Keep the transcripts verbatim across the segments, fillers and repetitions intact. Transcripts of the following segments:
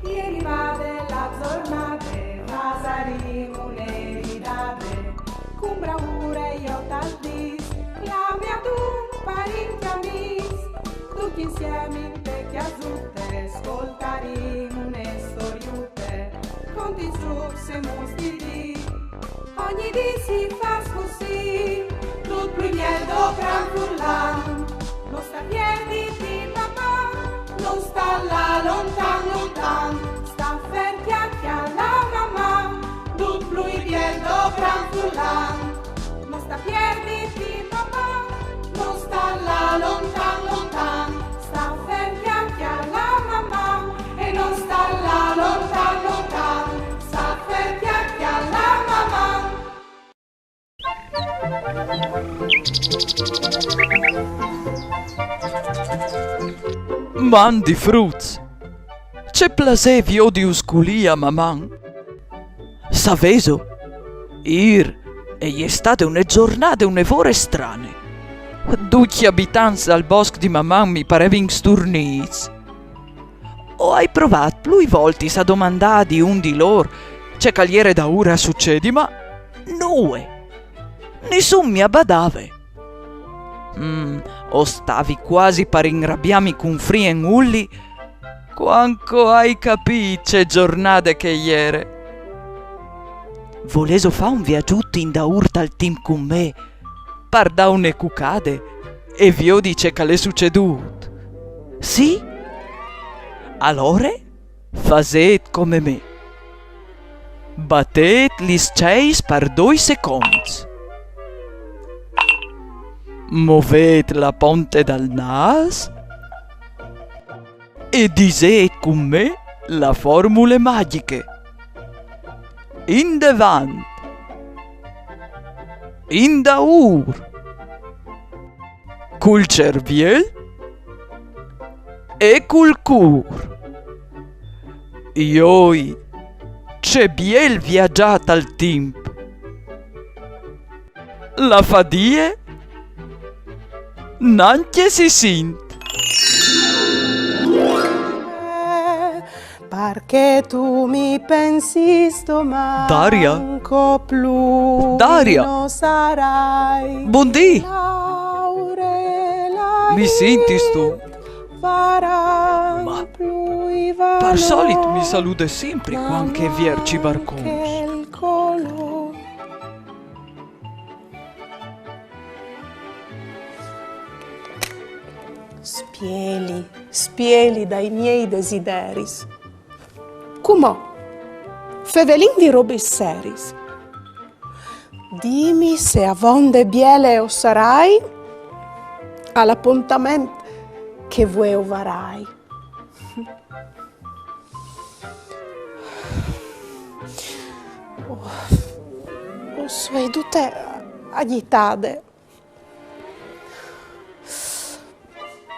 Ieri vade la zornade, fasarìn une ridade, cun braure jo tal dis, clame a dun parint e amis, ducj insiemi inte cjasute, scoltarìn une storiute, conti, trucs e muts di dì. Ogni dì si fâs cussì, dut plui biel dopran furlan. No sta pierditi, Maman, no sta lâ lontan, lontan. Sta fer, cjale, cjale Maman, dut plui biel dopran furlan. No sta pierditi, Maman, no sta lâ lontan, lontan. Sta fer, cjale, cjale Maman, e no sta lâ lontan, lontan. Sta fer, cjale, cjale Maman. Mandi fruts! Ce plasê viodius culì a Maman! Savêso, îr e je stade une zornade une vore strane. Ducj i abitants dal bosc di Maman mi parevin sturnîts. O ai provât plui voltis a domandâ di un di lôr ce che al jere daûr a sucedi, ma nuie. Nissun mi badave. Mm, o stavi cuasi par inrabiâmi cun Free and Wully, cuant che o ai capît ce zornade che e jere. Volêso fâ un viagjut indaûr tal timp cun me, par dâ une cucade e viodi ce che al è sucedût? Sì? Alore fasêt come me. Batêt lis ceis par doi seconts. Movêt la ponte dal nâs e disêt cun me la formule magjiche. Indevant! Indaûr! Cul cerviel e cul cûr. Joi, ce biel viagjâ tal timp! La fadie nancje si sint. Parcè tu mi pensis doman, Daria? Daria? Bundì! Mi sintistu? Ma par solit mi salude simpri cuant che e vierç i barcons. Spieli, spieli dai miei desideris. Cumò, fevelìn di robis seris. Dimi se avonde biele o sarai al apontament che vuê o varai. Oh, o soi dute agjitade.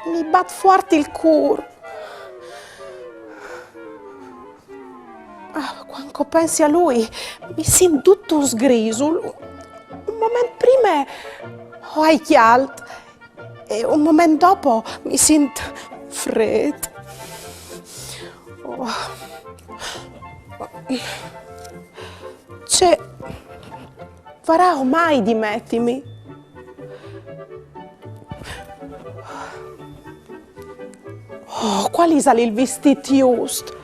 Mi bat fuart il cûr. Ah, cuant che o pensi a lui, mi sint dut un sgrisul. Un moment prime o ai cjalt e un moment dopo mi sint frêt. Oh. Ce varao mai di metimi? Oh, cuâl isal il vistît just?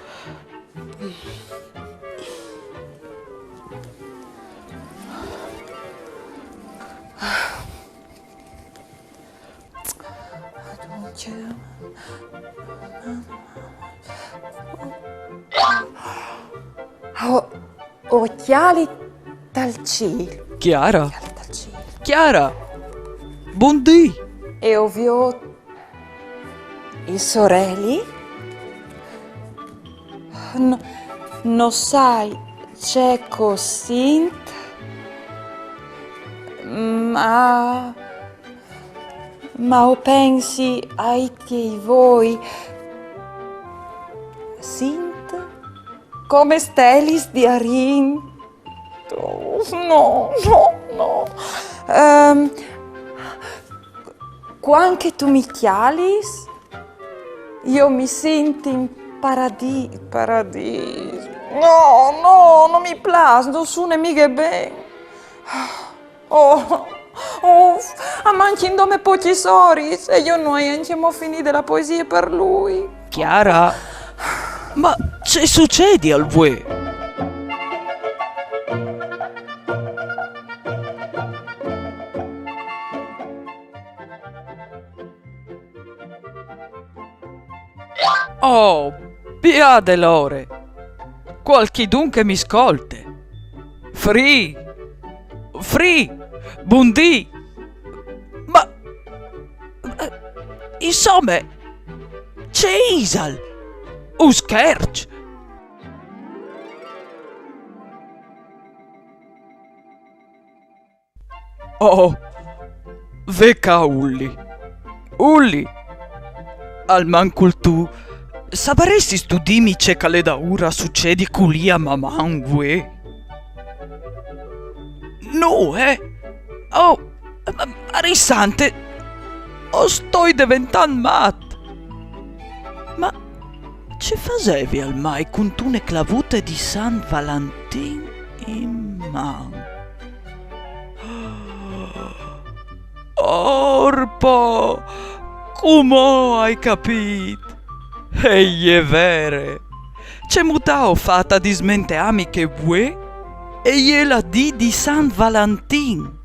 Adunque, o, o cjali tal cîl. Chiara? Cjali tal cîl. Chiara! Bundì! E o viôt il soreli? No, no sai ce che o sint, ma, ma o pensi ai tiei voi. Sint come stelis di arint. No, no, no. Ehm, cuant che tu mi cjalis, jo mi sint in Paradis, paradis. No, no, no mi plâs, no sune mighe ben. Oh, uf, a mancjin dome pocjis oris e jo no ai ancjemò finide la poesie par lui. Chiara, ma ce sucedial vuê? Oh, biade l'ore! Cualchidun che mi scolte! Fri! Fri! Bundì! Ma... eh, insome, ce isal? Un scherç? Oh, ve ca Ulli. Ulli! Almancul tu, savaressistu dîmi ce che al è daûr a sucedi cu lia Maman vuê? No, eh? Oh, ma, Marie Sante, o stoi deventant mat! Ma ce fasevial mai cuntune clavute di San Valentin in man? Orpo! Cumò o ai capît! E je vere! Cemût aio fat a dismenteâmi che vuê e je la dì di San Valentin,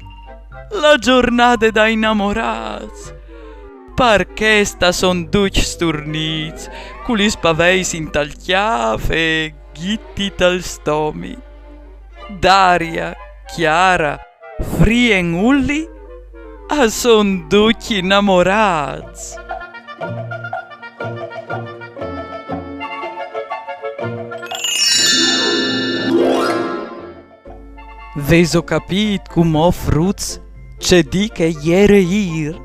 la zornade dai inamorâts! Par chest a son ducj sturnîts, cu lis paveis intal cjâf e ghiti tal stomi. Daria, Chiara, Fri e Ulli a son ducj inamorâts. Vêso capît cumò, fruts, ce dì che e jere îr?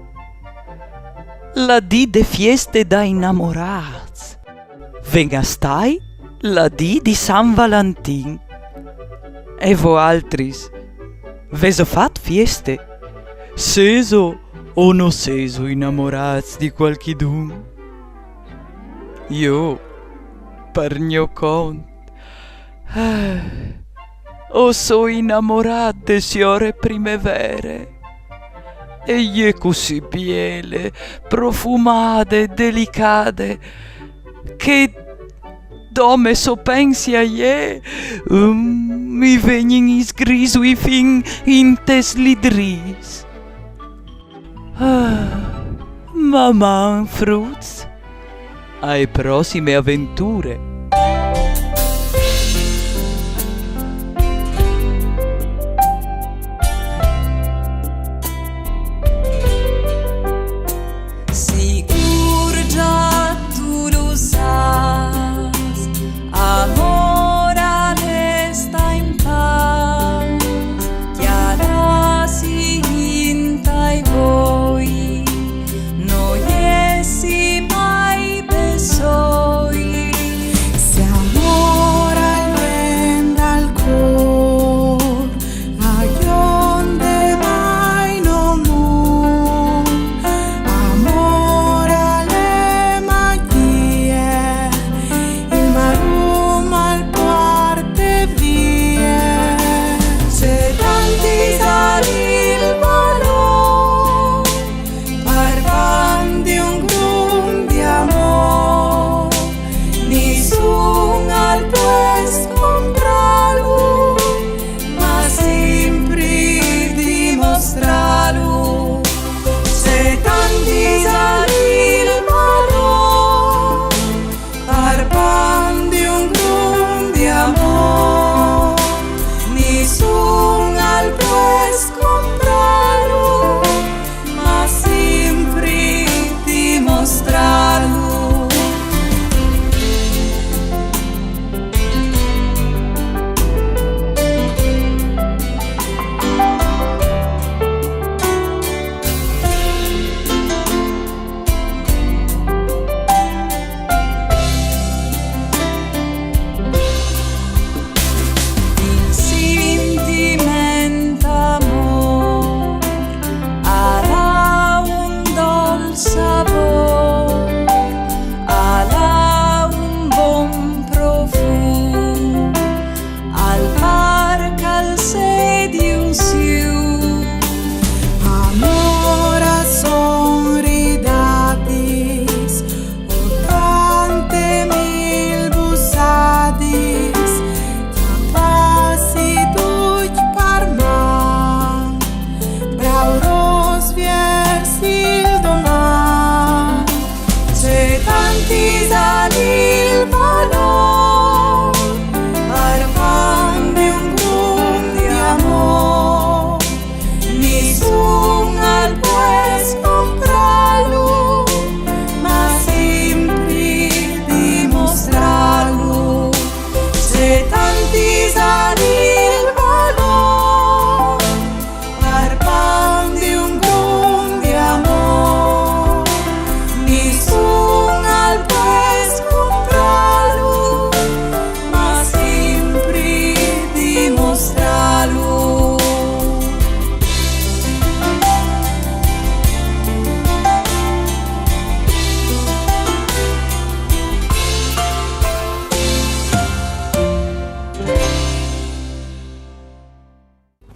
La dì de fieste dai inamorâts. Ven a stâi la dì di San Valentin. E voaltris, vêso fat fieste? Sêso o no sêso inamorâts di cualchidun? Jo, par gno cont, eh, o soi inamorât de siore Primevere. E je cussì biele, profumade, delicade, che dome se o pensi a jê, mm, mi vegnin i sgrisui fin intes lidrîs. Ah, Maman, fruts, ae prossime aventure. Sigûr, za tu lu sâs, amôr al reste in pâs, cjalâsi intai voi, no jessi mai bessôi.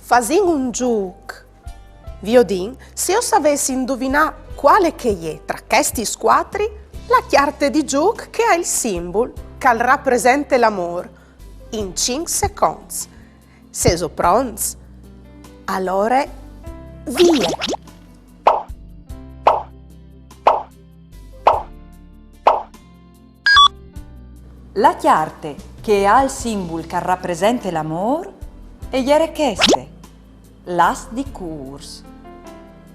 Fasìn un zûc. Viodìn se o savês induvinâ cuâl che e je tra chestis cuatri la cjarte di zûc che e à il simbul che al rapresente l'amôr, in cinc seconts. Sêso pronts? Alore, vie! La cjarte che e à il simbul che al rapresente l'amôr e jere cheste, l'as di cûrs.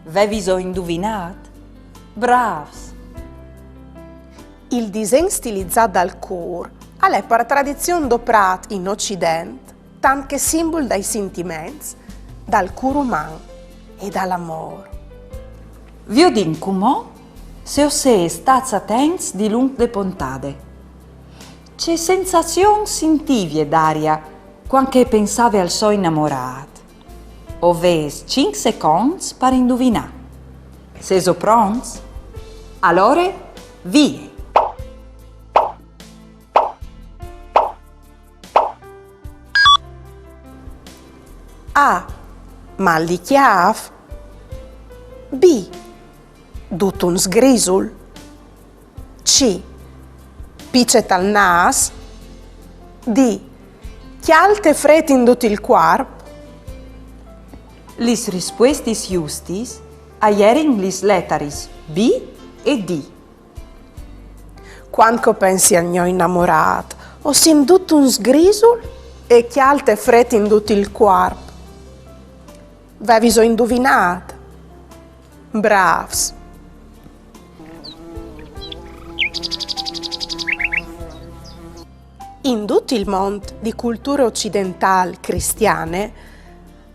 Veviso induvinât? Brâfs! Il disen stilizât dal cûr al è par tradizion doprât in Ocident tant che simbul dai sintiments, dal cûr uman e dal amôr. Viodìn cumò se o sês stâts atents dilunc de pontade. Ce sensazion sintivie Daria cuant che e pensave al so inamorât? O vês cinc seconts par induvinâ. Sêso pronts? Alore, vie! A. Mâl di cjâf. B. Dut un sgrisul. C. Pice tal nâs. D. Cjalt e frêt in dut il cuarp. Lis rispuestis justis a jerin lis letaris B e D. Cuant che o pensi al gno inamorât, o sint dut un sgrisul e cjalt e frêt in dut il cuarp. Veviso induvinât? Brâfs! In dut il mont di culture ocidentâl cristiane,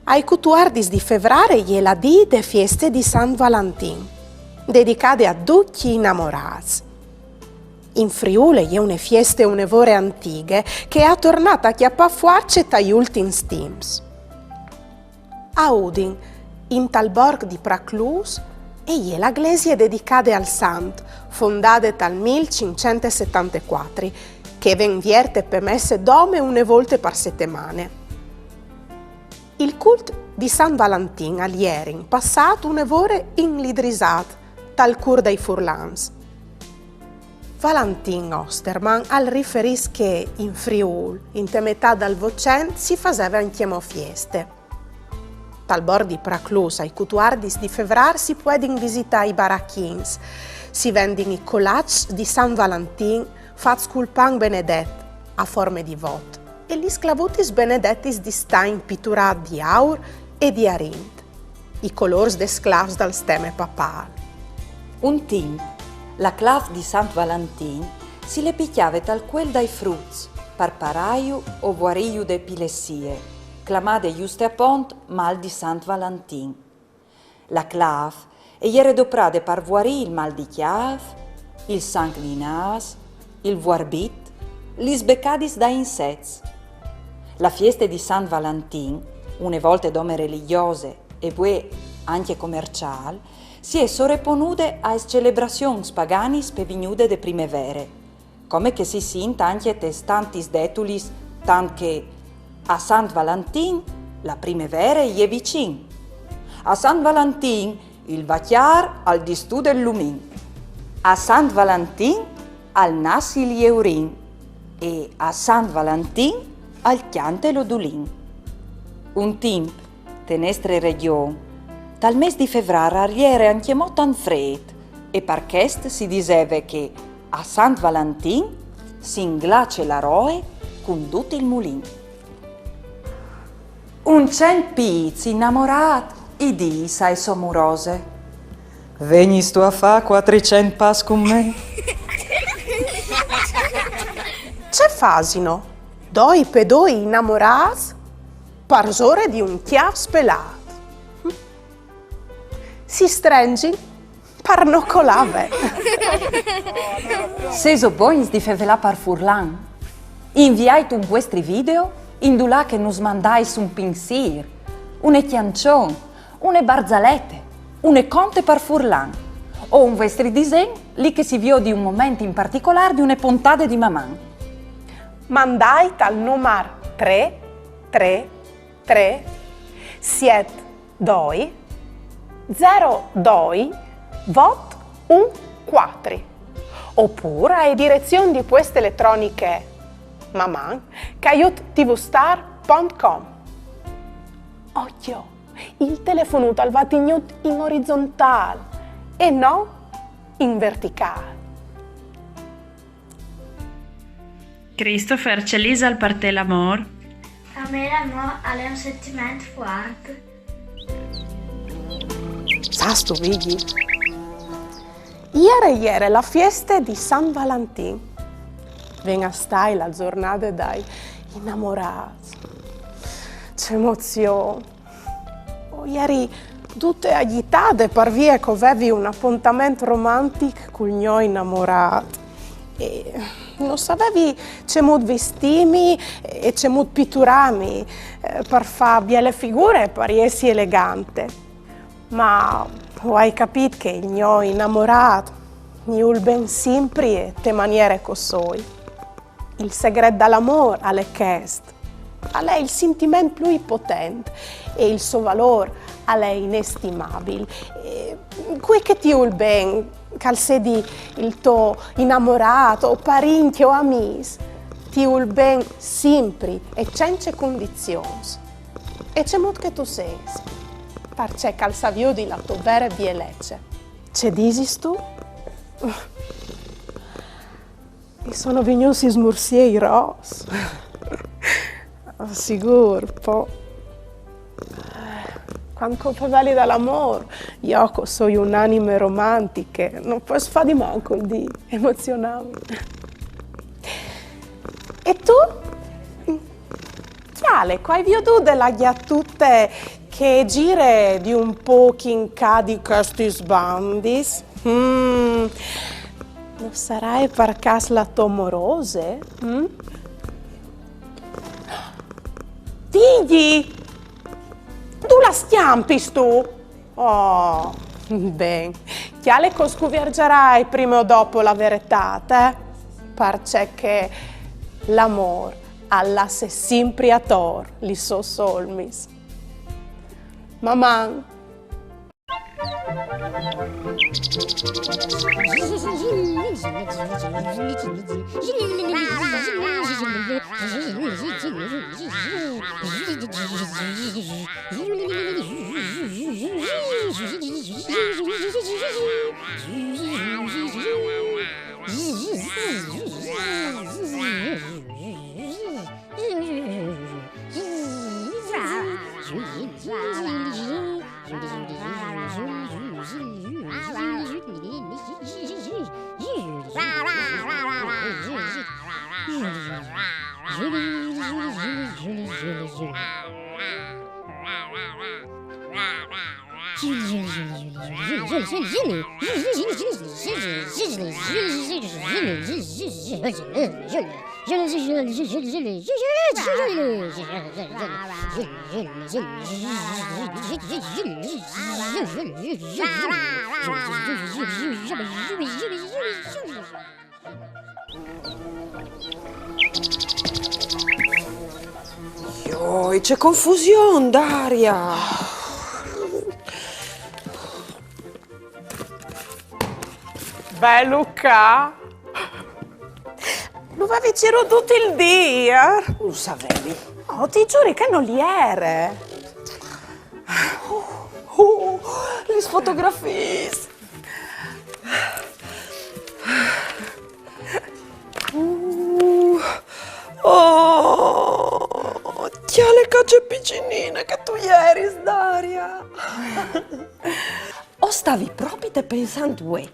ai cutuardis di Fevrâr e je la dì de fieste di Sant Valentin, dedicade a ducj i inamorâts. In Friûl e je une fieste une vore antighe che e à tornât a cjapâ fuarce tai ultins timps. A Udin, intal borc di Praclus, e je la glesie dedicade al sant, fondade tal mil cinc cent e setantecuatri, che e ven vierte pe messe dome une volte par setemane. Il cult di Sant Valentin al jere in passât une vore inlidrisât tal cûr dai furlans. Valentin Osterman al riferìs che in Friûl, inte metât dal Votcent, si faseve ancjemò fieste. Tal borc di Praclus, ai cutuardis di Fevrâr, si puedin visitâ i barachins. Si vendin i colaçs di Sant Valentin fats cul pan benedet, a forme di vot, e lis clavutis benedetis di stagn piturât di aur e di arint, i colôrs des clâfs dal steme papâl. Un timp, la claf di Sant Valentin si le picjave tal cuel dai fruts, par parâju o vuarîju de epilessie, clamade juste apont mâl di Sant Valentin. La claf e jere doprade par vuarî il mâl di cjâf, il sanc di nâs, il vuarbit, lis becadis dai insets. La fieste di Sant Valentin, une volte dome religjose e vuê ancje comerciâl, si è soreponude aes celebrazions paganis pe vignude de primevere, come che si sint ancje tes tantis detulis, tant che: a Sant Valentin la primevere e je vicin. A Sant Valentin il vacjâr al distude il lumin. A Sant Valentin al nas il jeurin e a Sant Valentin al cjante l'odulin. Un timp, te nestre regjon, tal mês di Fevrâr al jere ancjemò tant frêt, e par chest si diseve che a Sant Valentin si inglace la roe cun dut il mulin. Un cent pîts inamorât i dîs ae sô murose: Vegnistu a fâ cuatricent pas cun me? Ce fasino doi pe doi inamorâts parsore di un cjâf spelât? Si strenzin par no colâ ben. Sêso bogns di fevelâ par furlan? Inviait un vuestri video indulà che nus mandais un pinsîr, une cjançon, une barzalete, une conte par furlan, o un vuestri disen li che si viodi un moment in particolâr di une pontade di Maman. Mandait al numar trê trê trê, Siet doi zero doi vot un cuatri, opûr ae direzion di pueste eletroniche maman caiut tvstar pont com. Ocjo, il telefonut al va tignût in orizontâl e no in verticâl. Christopher, ce lisal par te l'amôr? Par me l'amôr al è un sentiment fuart. Sâstu, Vigji? Ier e jere la fieste di San Valentin. Ven a stâi la zornade dai inamorâts. Ce emozion! O jeri dute agjitade par vie che o vevi un apontament romantic cul gno inamorât. E no savevi cemût vistîmi e cemût piturâmi, eh, par fâ biele figure e par jessi elegante. Ma o ai capît che il gno inamorât mi vûl ben simpri e te maniere che o soi. Il segret dal amôr al è chest. Al è il sintiment plui potent e il so valôr al è inestimabil. E cui che ti vûl ben, che al sedi il to inamorât o parincj o amîs, ti vûl ben simpri e cence condizions. E cemût che tu sês, parcè che al sa viodi la tô vere bielece. Ce disistu? Mi sono vignûts i smursiei ros. Sigûr, po. Cuant che o feveli dal amôr, jo che o soi une anime romantiche, no pues fâ di mancul di emozionâmi. E tu? Cjale, che o ai viodude la gjatute che e jire di un pôc in ca di chestis bandis? Mm. No saraie par câs la tô morose? Mm? Vigji! Dulà scjampistu? Oh, ben. Cjale che o scuvierzarai prime o dopo la veretât, eh? Parcè che l'amôr al lasse simpri ator lis sôs olmis. Maman! Joi, ce confusion, Daria! Belu ca! Lu vevi cirût dut il dì, eh? Lu savevi. Oh, ti juri che nol jere. Oh, oh, lis fotografiis. Uh, oh, cjale ca ce piçinine che tu jeris, Daria. O stavi propit pensant vuê.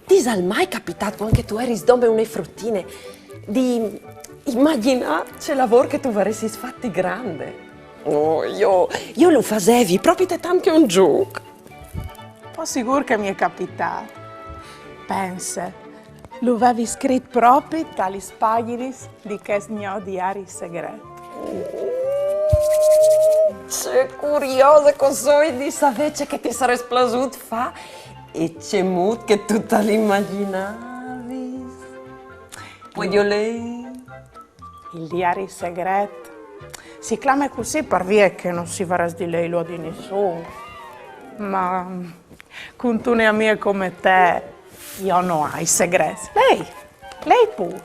Ti isal mai capitât, cuant che tu jeris dome une frutine, di imagjinâ ce lavôr che tu varessis fat di grande? Oh, jo, jo lu fasevi propit tant che un zûc. Po sigûr che mi è capitât. Pense, lu vevi scrit propit ta lis pagjinis di chest gno diari segret. Ce curiose che o soi di savê ce che ti sarès plasût fâ e cemût che tu tal imagjinavis. Puedio lei? Il diari segret Si clame cussì par vie che no si varès di leilu a di nissun. Ma cuntune amie come te, jo no ai segrets. Lei, lei pur.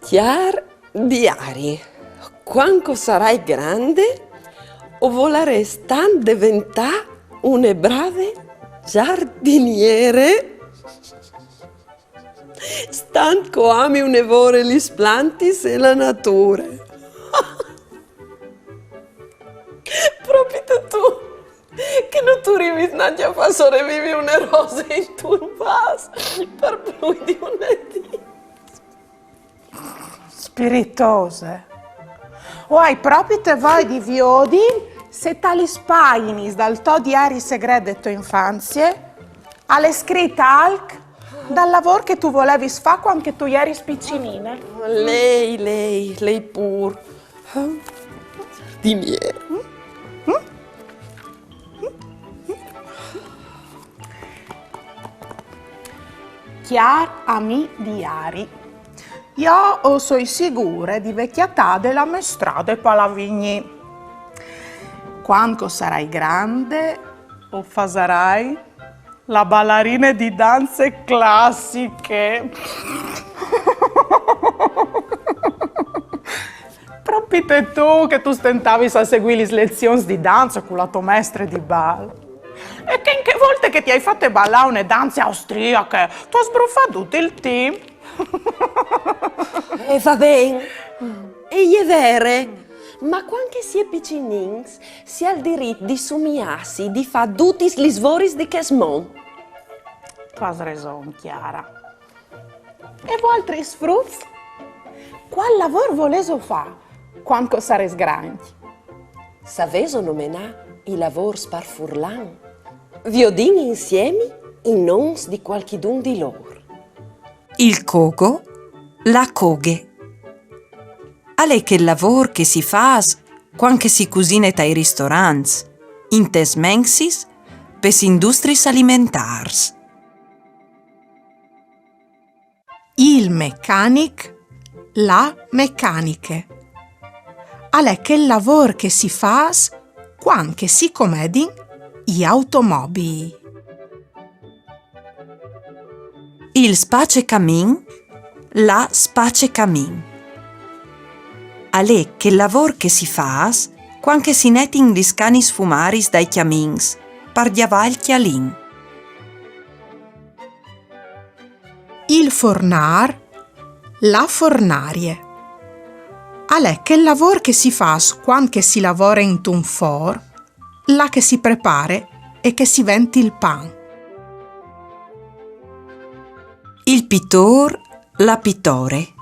Cjar diari, cuant che o sarai grande, o volarès tant deventâ une brave jardiniere, stant che o ami une vore lis plantis e la nature. Propite tu, che no tu rivis nancje a fâ sorevivi une rose intun vâs par plui di une dì. Spiritose. O ai propite voie di viodi se ta lis pagjinis dal to diari segret de tô infanzie al è scrit alc dal lavôr che tu volevis fâ cuant che tu jeris piçinine. Lei, lei, lei pur. Di mie. Cjar amì diari. Jo o soi sigure di vê cjatade la mê strade pa Lavigni. Cuant che o sarai grande, o fasarai la balarine di danze classiche. Propite tu che tu stentavis a seguî lis lezions di danze cu la tô mestre di bal. E che in chê volte che ti ai fate balâ une danze austriache, tu âs sbrufât dut il timp. E va ben, e je vere, ma cuant che si è piçinins, si à il dirit di sumiâsi di fâ dutis lis voris di chest mont. Tu âs reson, Chiara. E voaltris fruts? Cuâl lavôr volêso fâ cuant che o sarês grancj? Savêso nomenâ i lavôrs par furlan? Viodìn insiemi i nons di cualchidun di lôr. Il cogo, la coghe. Al è chel lavôr che si fâs cuant che si cusine tai ristorants, intes mensis, pes industriis alimentârs. Il mecanic, la mecaniche. Al è chel lavôr che si fâs cuant che si comedin i automobii. Il spacecamin, la spacecamin. Al è chel lavôr che si fâs cuant che si netin lis canis fumariis dai cjamins, par gjavâ il cjalin. Il fornâr, la fornarie. Al è chel lavôr che si fâs cuant che si lavore intun for, là che si prepare e che si vent il pan. Il pitôr, la pitore.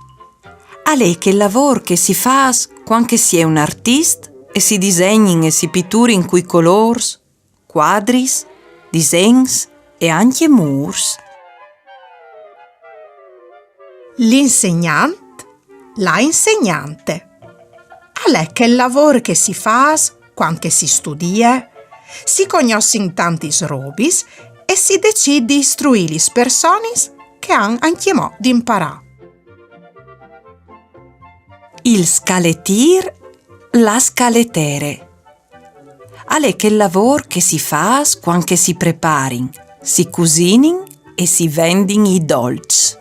Al è chel lavôr che si fâs cuant che si è un artist e si disegnin e si piturin cui colôrs, cuadris, disens e ancje mûrs. L'insegnant, la insegnante. Al è chel lavôr che si fâs cuant che si studie, si cognossin tantis robis e si decît di istruî lis personis che àn ancjemò di imparâ. Il scaletîr, la scaletere. Al è chel lavôr che si fâs cuant che si preparin, si cusinin e si vendin i dolçs.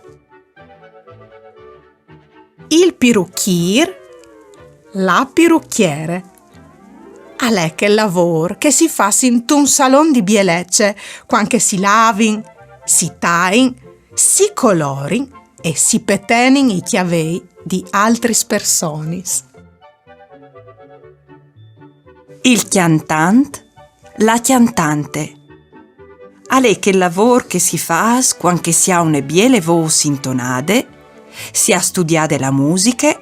Il pirucjîr, la pirucjiere. Al è chel lavôr che si fâs intun salon di bielece, cuant che si lavin, si tain, si colorin e si petenin i cjavei di altris personis. Il cjantant, la cjantante. Al è chel lavôr che si fâs cuant che si à une biele vôs intonade, si à studiade la musiche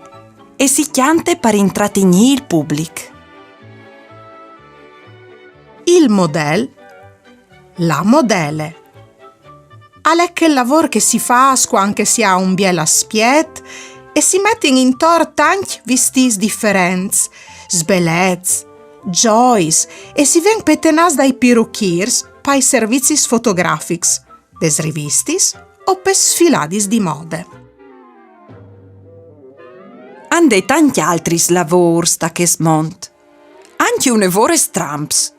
e si cjante par intratignî il public. Il model, la modele. Al è chel lavôr che si fâs cuant che si à un biel aspiet e si metin intor tancj vistîts diferents, sbelets, gjoiis, e si ven petenâts dai pirucjîrs pai servizis fotografics, des rivistis o pes sfiladis di mode. A 'nd è tancj altris lavôrs ta chest mont, ancje une vore stramps.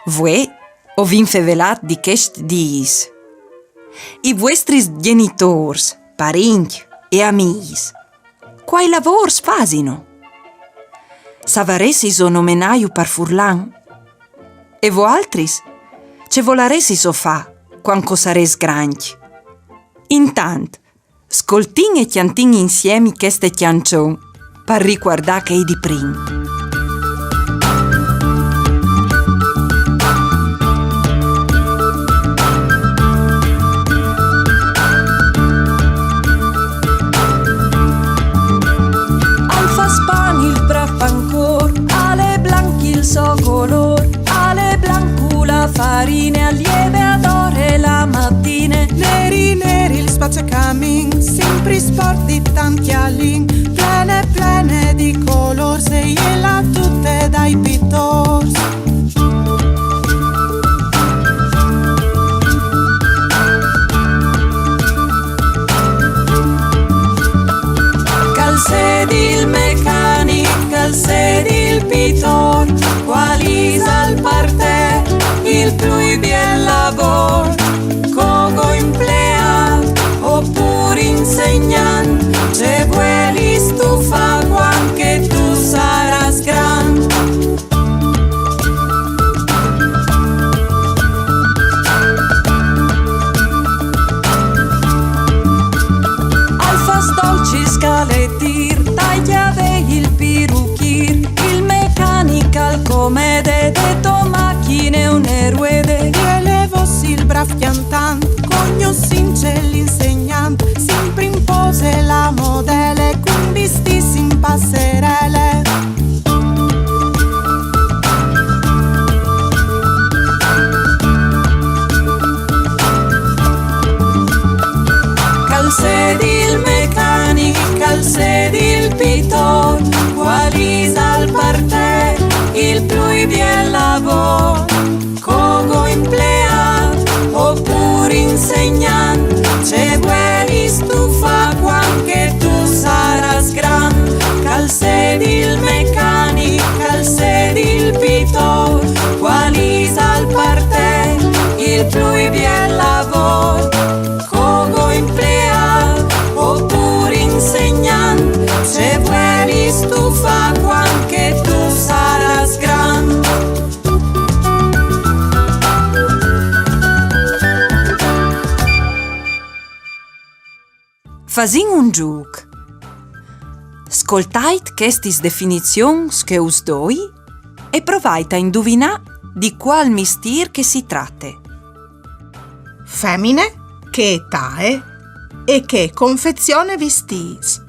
Vuê o vin fevelât di chescj dîs. I vuestris gjenitôrs, parincj e amîs, cuâi lavôrs fasino? Savaressiso nomenâju par furlan? E voaltris? Ce volaressiso fâ cuant che o sarês grancj? Intant, scoltìn e cjantìn insiemi cheste cjançon par ricuardâ chei di prin. Al fâs pan il brâf pancôr, al è blanc il so colôr, al è blanc cu la farine, al jeve adore la matine. Neri, neri il spacecamin, simpri sport di tant cjalin, plene, plene di colôrs, e je la tute dai pitôrs. Che al sedi il mecanic, che al sedi il pitôr, cuâl isal par te il plui biel lavôr? Cogo impleât opûr insegnant, ce vuelistu fâ cuant che tu sarâs grant? Al fâs dolçs il scaletîr, taigjavei il piruchîr, il mecanic al comede, de tô machine une ruede. E levos il brâf cjantant, cognossint ce l'insegnant, simpri in pose la modele, cun vistîts in passerele. Che al sedi il mecanic, che al sedi il pitôr, cuâl isal par te il plui biel lavôr? Cogo impleât opûr insegnant, ce vuelistu fâ cuant che tu sarâs grant? Che al sedi il mecanic, che al sedi il pitôr, cuâl isal par te il plui biel lavôr? Cogo impleât opûr insegnant, ce vuelistu fâ cuant che tu sarâs grant? Fasìn un zûc. Scoltait chestis definizions che us doi e provait a induvinâ di cuâl mistîr che si trate. Femine che e tae e che e confezione vistîts.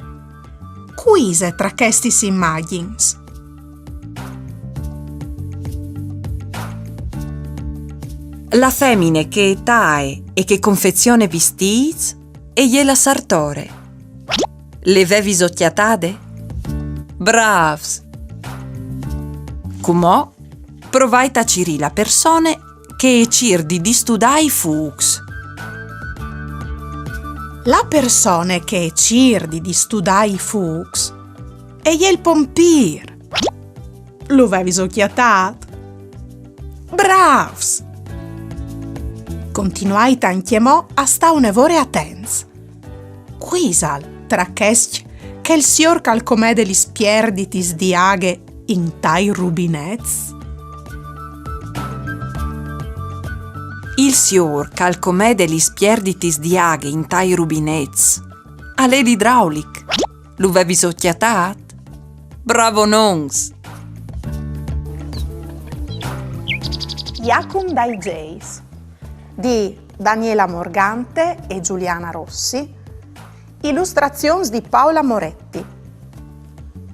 Cui ise tra chestis imagjins? La femine che e tae e che e confezione vistîts e je la sartore. Le veviso cjatade? Brâfs! Cumò provait a cirî la persone che e cîr di distudâ i fûcs. La persone che e cîr di distudâ i fûcs e je il pompîr. Lu veviso cjatât? Brâfs! Continuait ancjemò a stâ une vore atents. Cui isal tra chescj chel siôr che al comede lis pierditis di aghe intai rubinets? Il siôr che al comede lis pierditis di aghe intai rubinets al è l'idraulic. Lu veviso cjatât? Bravonons! Jacum dai Zeis, di Daniela Morgante e Giuliana Rossi, ilustrazions di Paola Moretti.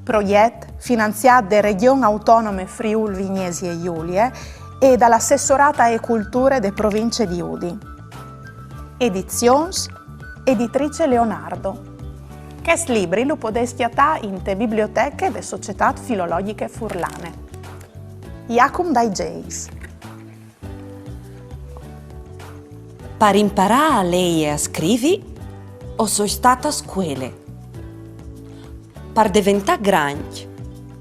Progjet finanziât de Regjon Autonome Friûl Vignesie Julie e dal Assessorât ae Culture de Provincie di Udin. Edizions Editrice Leonardo. Chest libri lu podês cjatâ inte biblioteche de Societât Filologjiche Furlane. Jacum dai Zeis. Par imparâ a lei e a scrivi, o soi stât a scuele. Par deventâ grancj,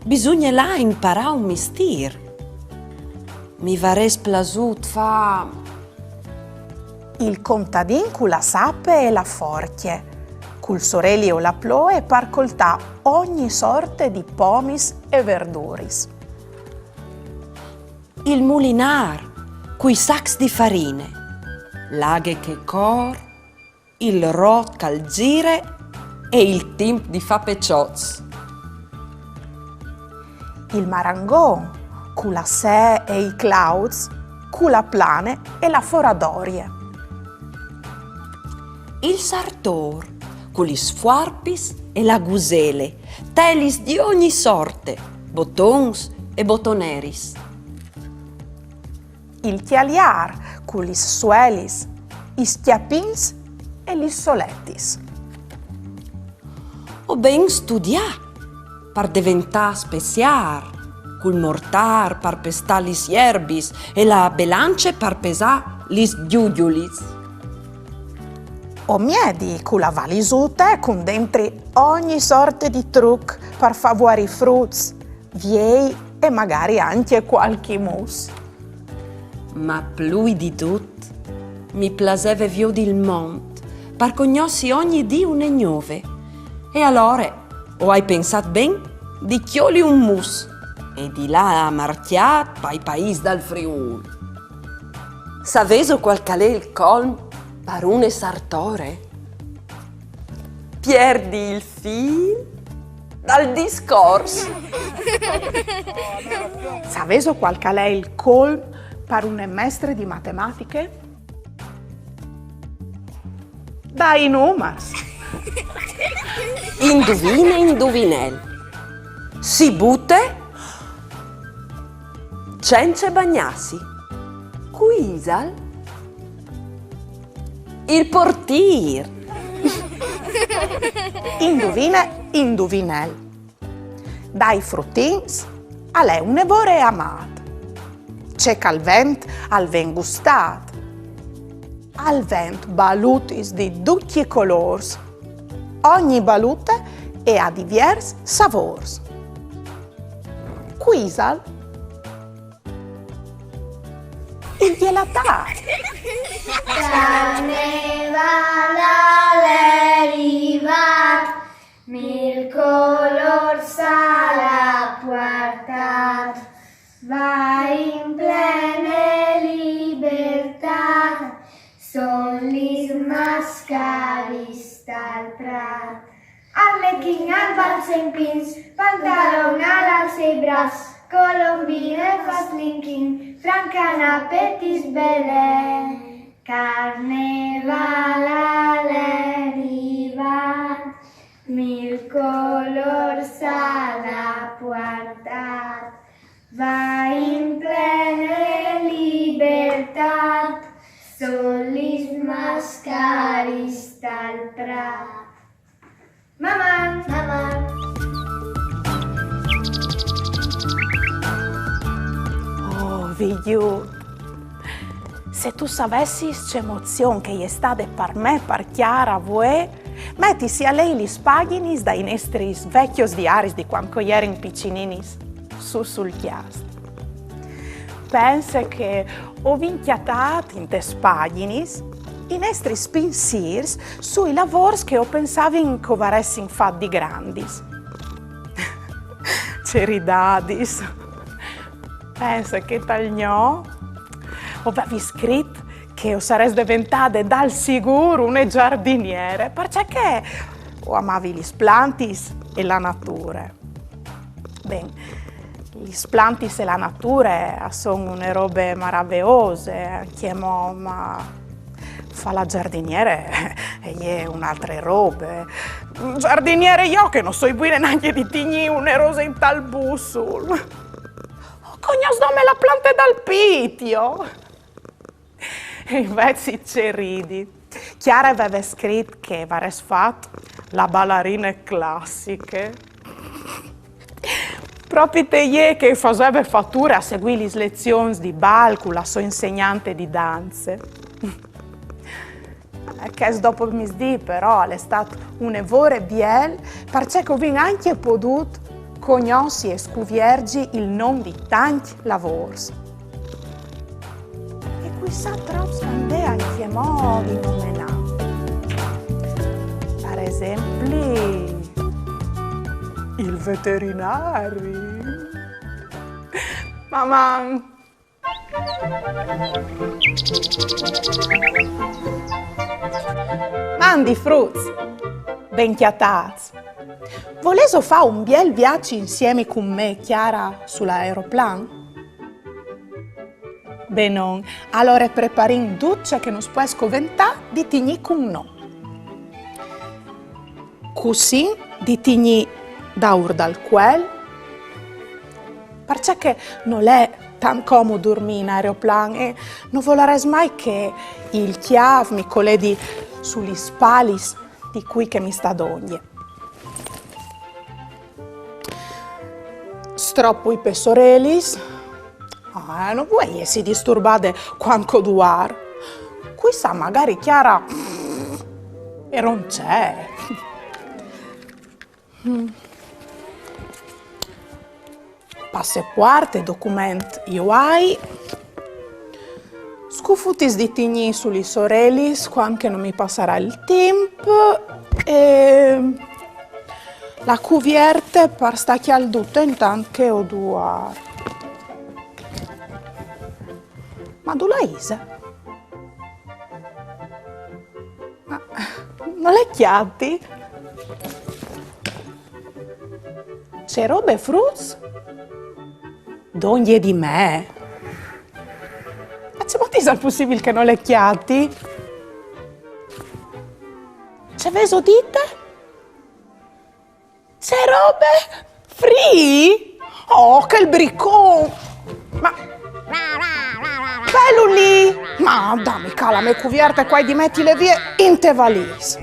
bisugne lâ a imparâ un mistîr. Mi varès plasût fâ il contadin cu la sape e la forcje, cul soreli o la ploe par coltâ ogni sorte di pomis e verduris. Il mulinâr cui sacs di farine, la aghe che e cor, il rot che al zire e il timp di fâ peçots. Il marangon cu la see e i clauts, cu la plane e la foradorie. Il sartôr cu lis fuarpis e la gusele, telis di ogni sorte, botons e botoneris. Il cjaliâr cu lis suelis, i scjapins e lis soletis. O ben studiâ par deventâ speziâr, cul mortâr par pestâ lis jerbis e la belance par pesâ lis gjugjulis. O miedi cu la valisute cun dentri ogni sorte di truc par fâ vuarî fruts, viei e magari ancje cualchi mus. Ma plui di dut mi plaseve viodi il mont, par cognossi ogni dì une gnove. E alore o ai pensât ben di cjoli un mus e di lâ a marcjâ pai paîs dal Friûl. Savêso cuâl che al è il colm par une sartore? Pierdi il fîl dal discors. Savêso cuâl che al è il colm par une mestre di matematiche? Dâi i numars. Induvine, induvinel. Si bute cence bagnâsi. Cui isal? Il portîr. Induvine, induvinel. Dai frutins al è une vore amât. Ce che al vent al ven gustât. Al vent balutis di ducj i colôrs. Ogni balute e à diviers savôrs. Cui isal? Il gjelatâr. Carneval al è rivât, mil colôrs al à puartât, va in plene libertât, son lis mascaris tal prât. Arlechin al balze in pins, pantalon al alce i braçs, colombine fa slinkin, francan a petis belè. Carneval al è rivât, mil colôrs al à puartât, va in plene libertât, son lis mascaris tal prât. Maman! Maman! Oh, Vigliu, se tu savessis ce emozion che e je stade par me, par Chiara, vuê, metisi a lei lis pagjinis dai nestris vecjos diaris di cuant che o jerin piçininis, sù sul cjast. Pense che o vin cjatât intes pagjinis i nestris pinsîrs sui lavôrs che o pensavin che o varessin fat di grandis. Ce ridadis! Pense che tal gno o vevi scrit che o sarès deventade dal sigûr une zardiniere, parcè che o amavi lis plantis e la nature. Ben, lis plantis e la nature a son une robe maraveose, ancjemò, ma fâ la zardiniere e je une altre robe. Zardiniere jo che no soi buine nancje di tignî une rose intal bussul. O cognòs dome la plante dal pît, jo. E invezit ce ridi. Chiara e veve scrit che e varès fat la balarine classiche. Propit jê che e faseve fature a seguî lis lezions di bal cu la sô insegnante di danze. Chest dopomisdì però al è stât une vore biel, parcè che o vin ancje podût cognossi e scuvierzi il non di tancj lavôrs. E cui sa trops che a 'nd è ancjemò di nomenâ. Par esempli, il veterinari. Maman! Mandi fruts! Ben cjatâts! Volêso fâ un biel viaç insiemi cun me, Chiara, sul aeroplan? Benon, alore preparìn dut ce che nus pues coventâ di tignî cun nô. Cussì di tignî daûr dal cuel, parcè che nol è tant comut durmî in aeroplan e no volarès mai che il cjâf mi coledi su lis spalis di cui che mi sta dongje. Stropui pes orelis. Ah, no vuei jessi disturbade cuant che o duar. Cui sa, magari Chiara e ronce. Mm. Passapuart e documents ju ai. Scufutis di tignî su lis orelis cuant che no mi passarà il timp e la cuvierte par stâ cjaldute intant che o duar. Ma dulà ise? Ma no le cjati? Ce robe, fruts? Dongje di me? Ma cemût isal pussibil che no le cjati? Ce vêso dite? Ce robe? Free? Oh, chel bricon! Ma... Velu li! Ma dami ca la mê cuvierte, che o ai di metile vie inte valîs.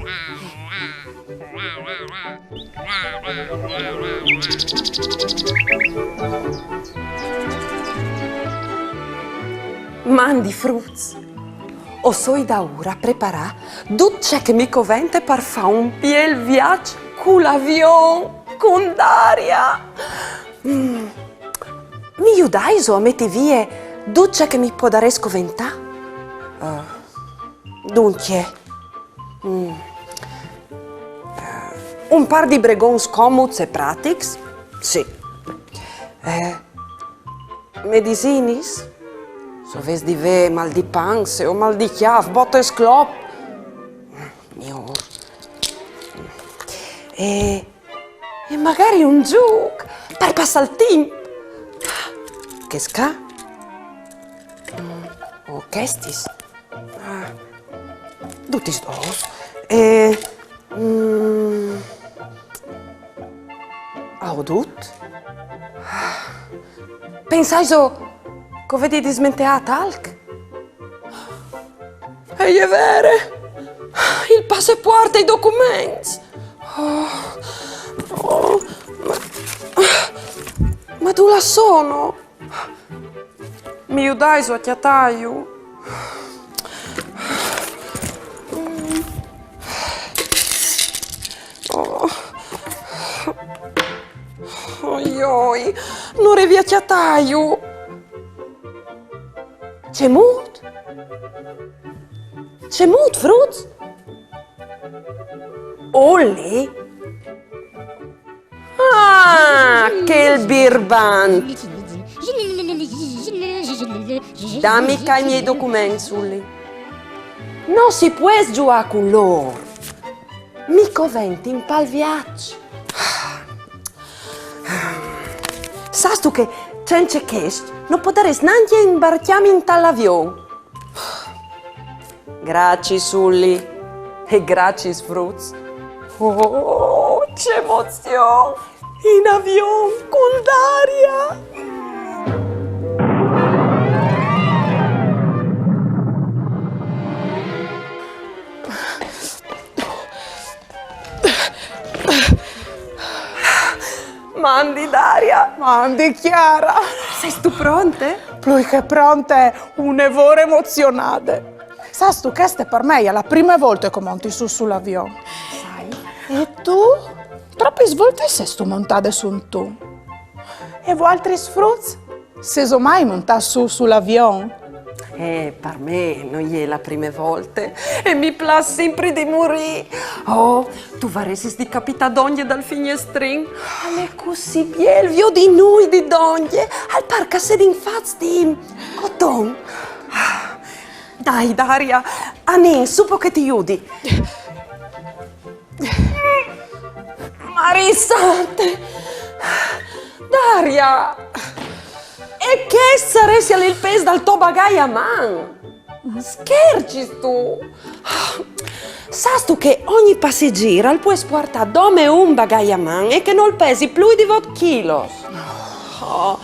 Mandi fruts, o soi daûr a preparâ dut ce che mi covente par fâ un biel viaç cul avion, cun Daria. Mm. Mi judaiso a meti vie dut ce che mi podarès coventâ? Eh, duncje, mm, eh, un pâr di bregons comuts e pratics, sì. Eh, medisinis? Se o ves di vê mal di panze o mal di cjâf, bote e sclop. Miôr. E, e magari un zûc par passâ il timp. Chescj ca? Mm, o chestis? Ah, dutis dôs. E, mm, aodut? Pensaiso che o vedi dismenteât alc? E je vere! Il passapuart e i documents! Oh, oh, ma, ma dulà sono? Mi judaiso a cjatâju? Oh. Oi, oi, no revi a cjatâju. Cemût? Cemût, fruts? Uli? Ah, chel birbant! Dami ca i miei documents, Uli. No si pues zuiâ cun lôr. Mi coventin pal viaç. Sâstu che cence chescj no podarès nancje imbarcjâmi intal avion? Graciis, Uli. E graciis, fruts. Oh, ce emozion! In avion cun Daria! Mandi Daria! Mandi Chiara! Sêstu pronte? Plui che pronte, une vore emozionade. Sâstu, cheste par me e je la prime volte che o monti sù sul avion. Sai? E tu? Tropis voltis sêstu montade suntun? E voaltris fruts? Sêso mai montâts sù sul avion? Eh, par me no je la prime volte e mi plâs simpri di murî. Oh, tu varessis di capitâ dongje dal fignestrin. Al è cussì biel viodi nûi di dongje. Al pâr che a sedin fats di coton. Dai, Daria, anìn, sù po che ti judi. Marie sante! Daria! E chest saressial il pês dal to bagai a man? Schercistu? Sâstu che ogni passeggiîr al pues puartâ dome un bagai a man e che nol pesi plui di vot chilos? Oh.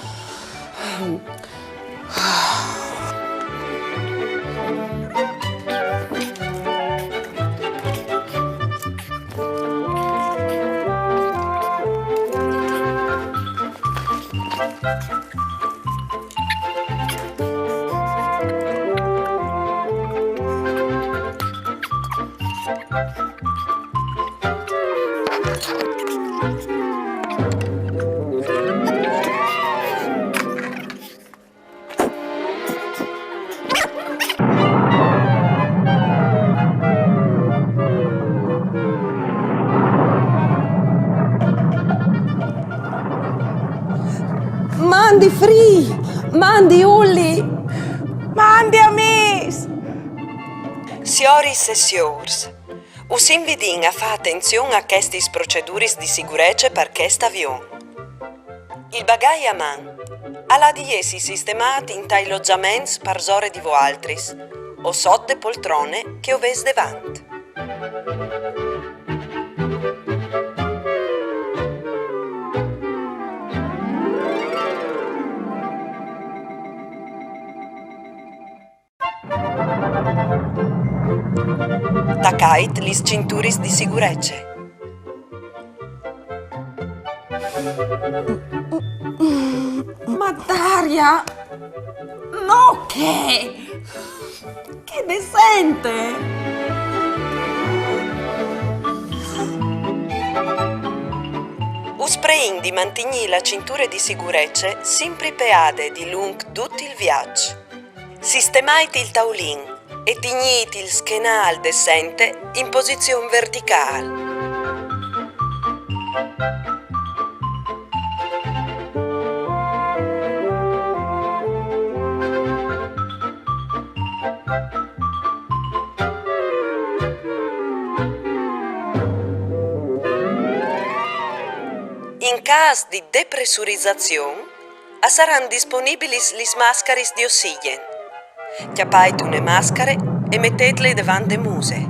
Mandi Free! Mandi Ulli! Mandi amîs! Sioris e siôrs, us invidìn a fâ atenzion a chestis proceduris di sigurece par chest avion. Il bagai a man al à di jessi sistemât intai lotgjaments parsore di voaltris o sot de poltrone che o vês devant. Tacait lis cinturis di sigurece. Ma Daria, no che! Che decente! Us preìn di mantignî la cinture di sigurece simpri peade dilunc dut il viaç. Sistemait il taulin e tignît il schenâl de sente in posizion verticâl. In câs di depressurizazion, a saran disponibilis lis mascaris di ossigjen. Cjapait une mascare e metêtle devant de muse.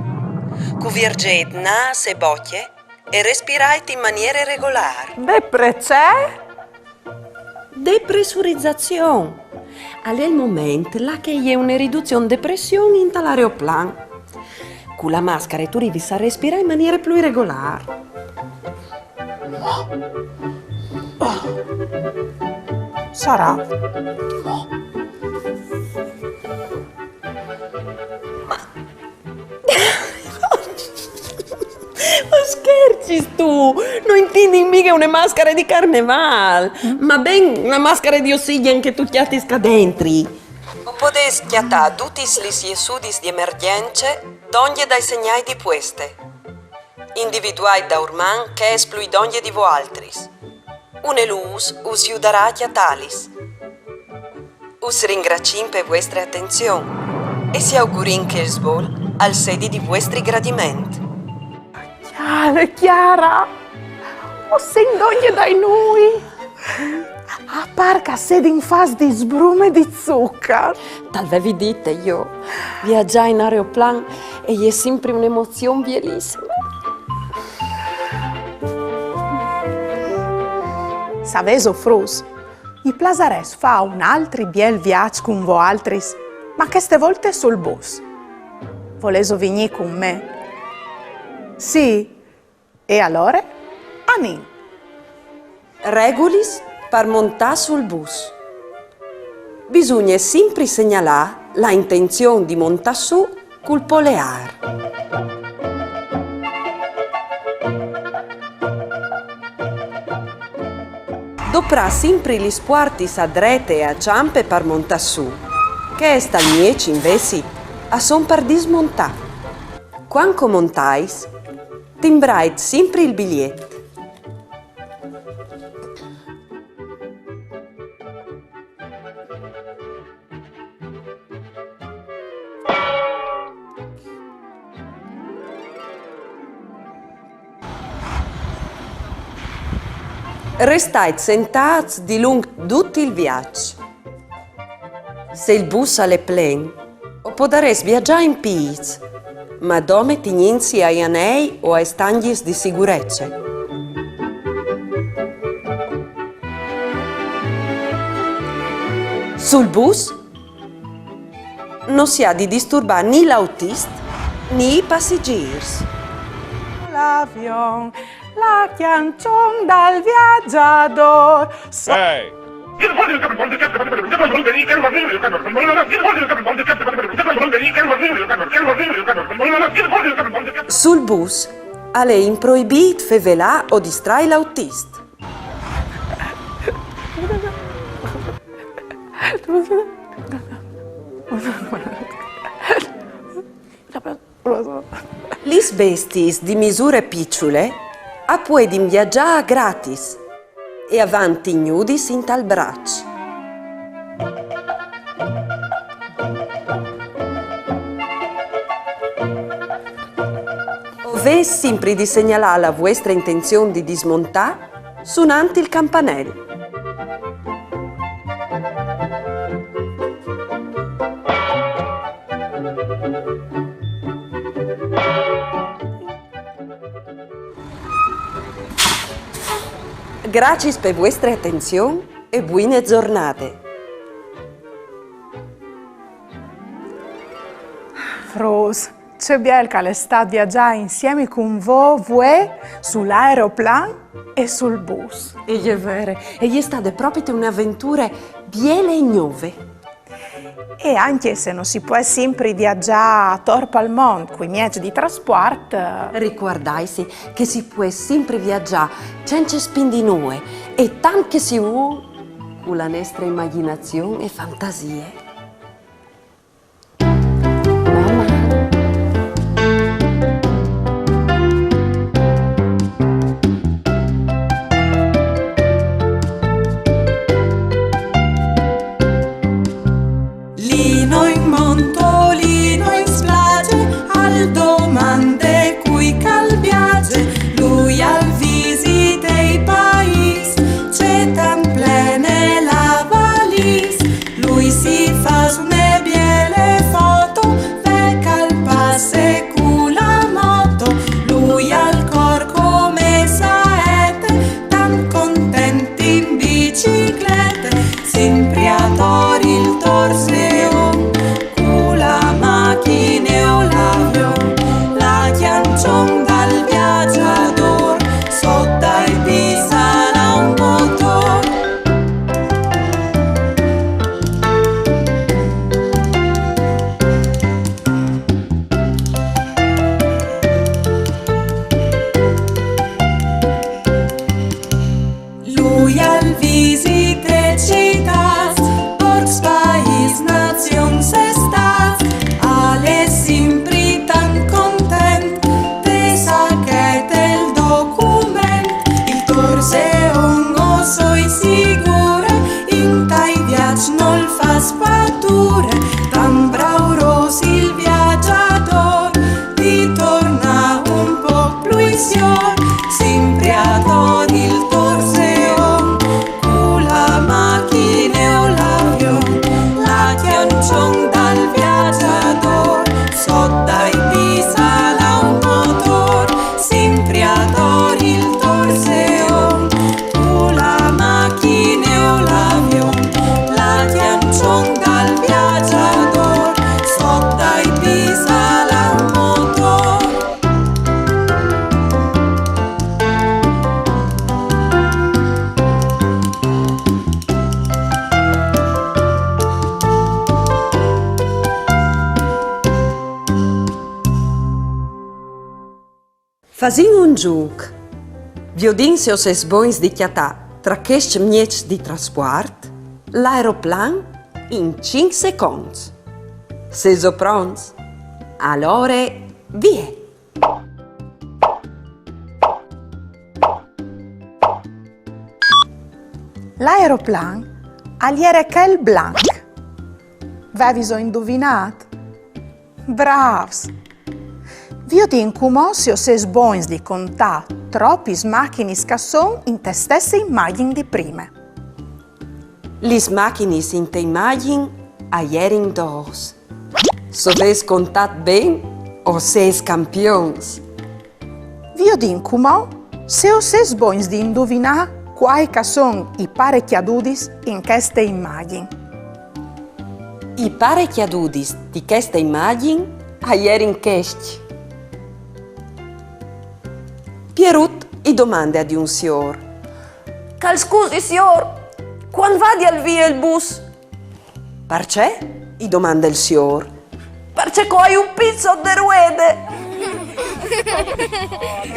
Cuvierzêt nâs e bocje e respirait in maniere regolâr. Depressè? Depressurizazion. Al è il moment là che e je une riduzion de pression intal aeroplan. Cu la mascare tu rivis a respirâ in maniere plui regolâr. Sarà. Ma schercistu? No intindin mighe une mascare di carnevâl, ma ben une mascare di ossigjen che tu cjatis ca dentri. O podês cjatâ dutis lis jessudis di emergjence dongje dai segnâi di pueste. Individuait daurman chês plui dongje di voaltris. Une lûs us judarà a cjatâlis. Us ringraciìn pe vuestre atenzion e si augurìn che il svol al sedi di vuestri gradiment. Cjale, Chiara! O sin dongje dai nûi! A pâr che a sedin fats di sbrum e di zucar. Tal vevi dite jo, viazâ in aeroplan e je simpri une emozion bielissime. Savêso, fruts, mi plasarès fâ un altri biel viaç cun voaltris, ma cheste volte sul bus. Volêso vignî cun me? Sì? E alore, anìn! Regulis par montâ sul bus. Bisugne simpri segnalâ la intenzion di montâ sù Cul poleâr. Doprâ simpri lis puartis a drete e a çampe par montâ sù. Chês tal mieç, invezit, a son par dismontâ. Cuant che o montais, timbrait simpri il biliet. Restait sentâts dilunc dut il viaç. Se il bus al è plen, o podarès viazâ in pîts, ma dome tignintsi ai anei o aes tangjis di sigurece. Sul bus no si à di disturbâ ni l'autist ni i passigîrs. L'avion, la cjançon dal viagjadôr. Ehi! Sul bus al è improibît fevelâ o distrai l'autist. Lis bestiis di misure piçule a puedin viazâ gratis e a van tignudis intal braç. O vês simpri di segnalâ la vuestre intenzion di dismontâ sunant il campanel. Graciis pe vuestre atenzion e buine zornade. Fruts, ce biel che al è stât viazâ insiemi cun vô, vuê, sul aeroplan e sul bus. E je vere, e je stade propit une aventure biele e gnove. E ancje se no si pues simpri viazâ ator pal mont cui mieçs di traspuart, ricuardaitsi che si pues simpri viazâ cence spindi nuie e tant che si vûl cu la nestre imagjinazion e fantasie. Lino in mont o Lino in splaze, al domande cui che al viaze, lui al visite i paîs, ce tant plene la valîs, lui si fâs une biele foto, ve che al passe cu la moto, lui al cor come saete, tant content in biciclete, simpri ator il torzeon, cu la machine o l'avion, la cjançon dal viagjadôr, sot dai pîts al à un motor. Lui al visite citâts, porcs, paîs, nazions e stâts, al è simpri tant content, te sachete il document, il torzeon o soi sigure, intai viaçs nol fâs pature, tant braurôs il viagjadôr, di tornâ un pôc plui siôr, simpri ator il torzeon, cu la machine o l'avion, la cjançon dal viagjadôr, sot dai pîts al à un motor, simpri ator il torzeon, cu la machine o l'avion, la cjançon dal viagjadôr, sot dai pîts al à un motor. Fasìn un zûc. Viodìn se o sês bogns di cjatâ tra chescj mieçs di traspuart l'aeroplan in cinc seconts. Sêso pronts? Alore, vie! L'aeroplan al jere chel blanc. Veviso induvinât? Brâfs! Viodìn cumò se o sês bogns di contâ tropis machinis che a son inte stesse imagjin di prime. Lis machinis inte imagjin a jerin dôs. Se o vês contât ben, o sês campions. Viodìn cumò se o sês bogns di induvinâ cuâi che a son i parecjadudis in cheste imagjin. I parecjadudis di cheste imagjin a jerin chescj. Pierut i domande a di un siôr: Che al scusi, siôr, cuant vadial vie il bus? Parcè? I domande il siôr. Parcè che o ai un pît sot de ruede.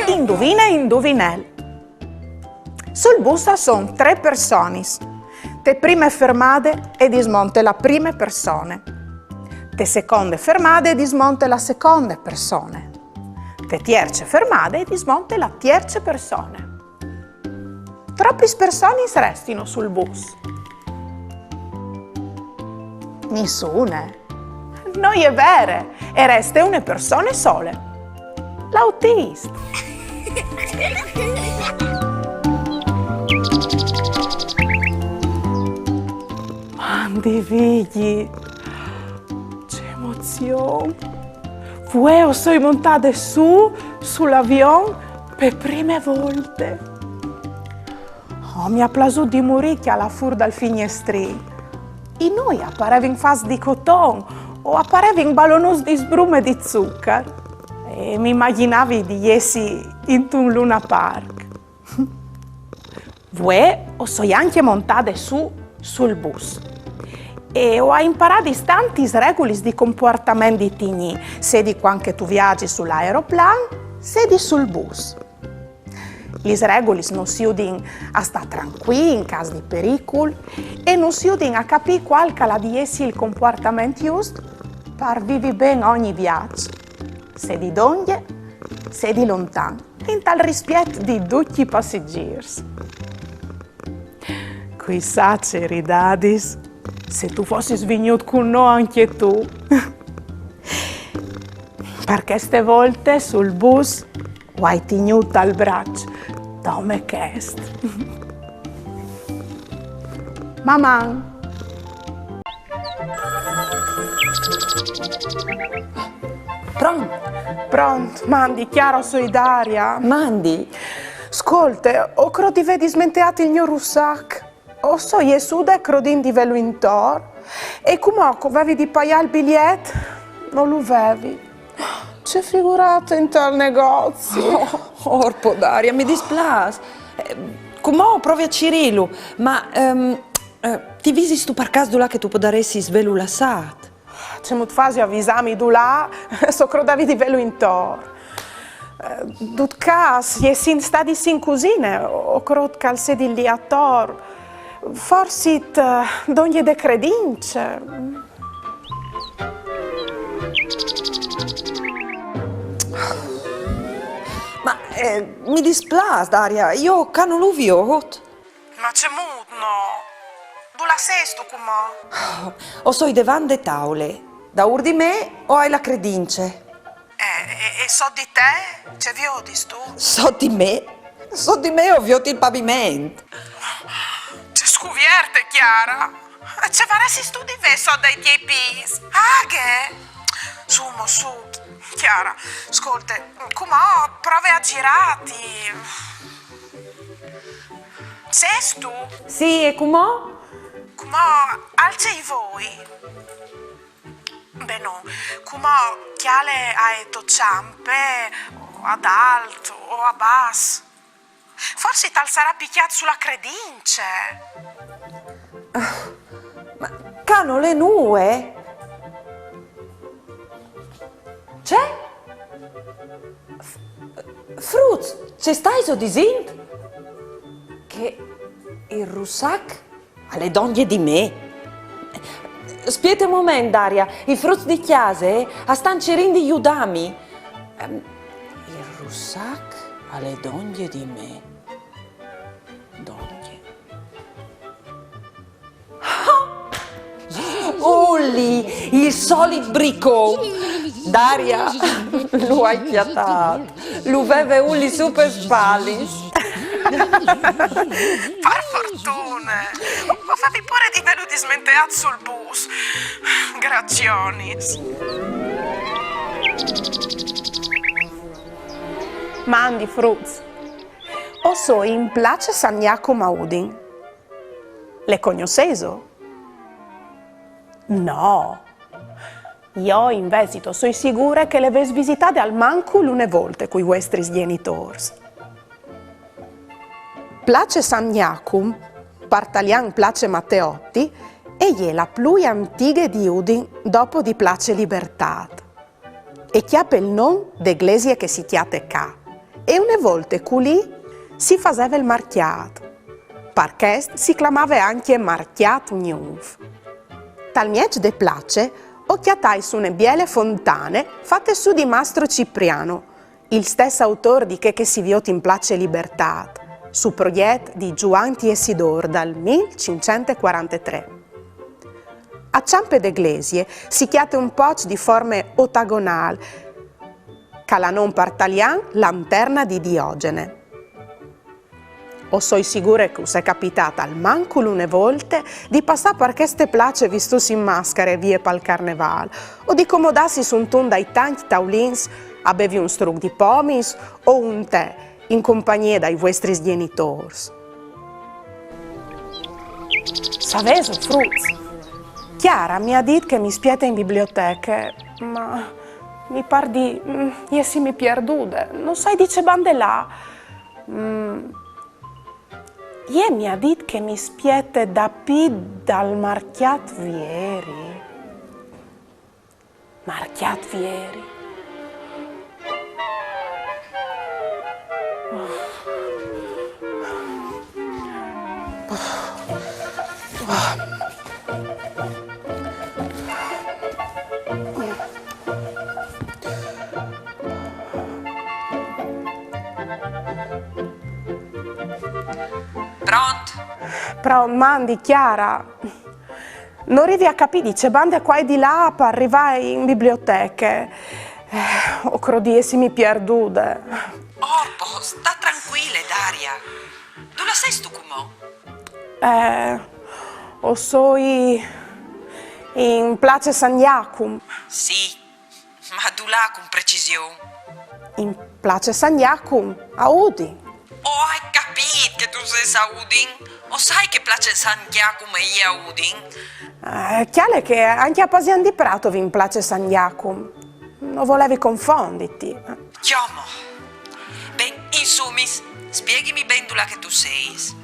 Induvine, induvinel. Sul bus a son trê personis. Te prime fermade e dismonte la prime persone. Te seconde fermade e dismonte la seconde persone. Te tierce fermade e dismonte la tierce persone. Tropis personis restino sul bus? Nissune. No je vere, e reste une persone sole. L'autist. Mandi Vigji, ce emozion! Vuê o soi montade sù, sul avion, pe prime volte. Oh, mi à plasût di murî cjalâ fûr dal fignestrin. I nûi a parevin fats di coton o a parevin balonons di sbrum e di zucar. E mi imagjinavi di jessi intun Luna Park. Vuê o soi ancje montade sù sul bus. E o ai imparât tantis regulis di compuartament di tignî, sedi cuant che tu viazis sul aeroplan, sedi sul bus. Lis regulis nus judin a stâ trancuîi in câs di pericul e nus judin a capî cuâl che al à di jessi il compuartament just par vivi ben ogni viaç, sedi dongje, sedi lontan, intal rispiet di ducj i passeggîrs. Cui sa ce ridadis se tu fossis vignût cun nô ancje tu. Par cheste volte sul bus o ai tignût tal braç dome chest. Maman! Pront? Pront, mandi, Chiara, o soi Daria. Mandi. Scolte, o crôt di vê dismenteât il gno russac. O soi jessude crodint di vêlu intor, e cumò che o vevi di paiâ il biliet, no lu vevi. Ce figurate intal negozi! Oh, orpo, Daria, mi displâs. Eh, cumò o provi a cirîlu, ma, ehm, eh, ti visistu par câs dulà che tu podaressis vêlu lassât? Cemût fasi a visâmi dulà, se o crodevi di vêlu intor? Eh, dut câs, jessint stadis in cusine, o crôt che al sedi li ator. Forsit, eh, dongje de credince. Ma, eh, mi displâs, Daria, jo ca no lu viôt. Ma cemût no? Dulà sêstu cumò? O soi devant de taule. Daûr di me o ai la credince. E, e, e sot di te? Ce viodistu? Sot di me? Sot di me o viôt il paviment. Ce scuvierte, Chiara! Ce varessistu di vê sot dai tiei pîts? Aghe! Sù mo, sù. Chiara, scolte, cumò prove a girâti. Sêstu? Sì, e cumò? Cumò alce i voi. Ben no, cumò cjale ae tô çampe, o ad alt o a bas. Forsit al sarà picjât su la credince. Ma ca nol è nuie. Ce? Fruts, ce staiso disint? Che il russac al è dongje di me? Spiete un moment, Daria, i fruts di cjase a stan cirint di judâmi. Ehm, il russac al è dongje di me. Dongje. Uli, il solit bricon. Daria, lu ai cjatât. Lu veve Uli su pes spalis. Par fortune. O favevi pôre di vêlu dismenteât sul bus. Gracionis. Mandi fruts. O soi in place San Jacum a Udin. Le cognossêso? No. Jo invezit o soi sigure che le vês visitade almancul une volte cui vuestris gjenitôrs. Place San Jacum, par talian Place Matteotti, e je la plui antighe di Udin dopo di Place Libertât. E cjape il non de glesie che si cjate ca. E une volte culì si faseve il marcjât. Par chest si clamave ancje Marcjât Gnûf. Tal mieç de place o cjatais une biele fontane fate sù di Mastro Cipriano, il stes autôr di chê che si viôt in Place Libertât, su progjet di Zuan Tiessidôr dal mil cinccent e cuarantetrê. A çampe de glesie si cjate un poç di forme otagonâl, che al à non par talian Lanterna di Diogene. O soi sigure che us è capitât almancul une volte di passâ par cheste place vistûts in mascare vie pal Carnevâl, o di comodâsi suntun dai tancj taulins a bevi un struc di pomis o un tè in compagnie dai vuestris gjenitôrs. Savêso, fruts? Chiara mi à dit che mi spiete in biblioteche, ma mi pâr di, mm, jessimi pierdude. No sai di ce bande lâ. Mm. Jê mi à dit che mi spiete dapì dal marcjât vieri. Marcjât vieri. Pront? Pront, mandi, Chiara. No rivi a capî di ce bande cuâi di lâ par rivâ in biblioteche. Eh, o crôt di jessimi pierdude. Orpo, sta trancuile, Daria. Dulà sêstu cumò? Eh, o soi in place San Jacum. Sì, ma dulà cun precision? In place San Jacum, a Udin. O ai capît che tu sês a Udin. O sai che place San Jacum e je a Udin? Eh, cjale che ancje a Pasian di Prato o vin place San Jacum. No volevi confonditi. Cjomo. Ben, insumis, spieghimi ben dulà che tu sês.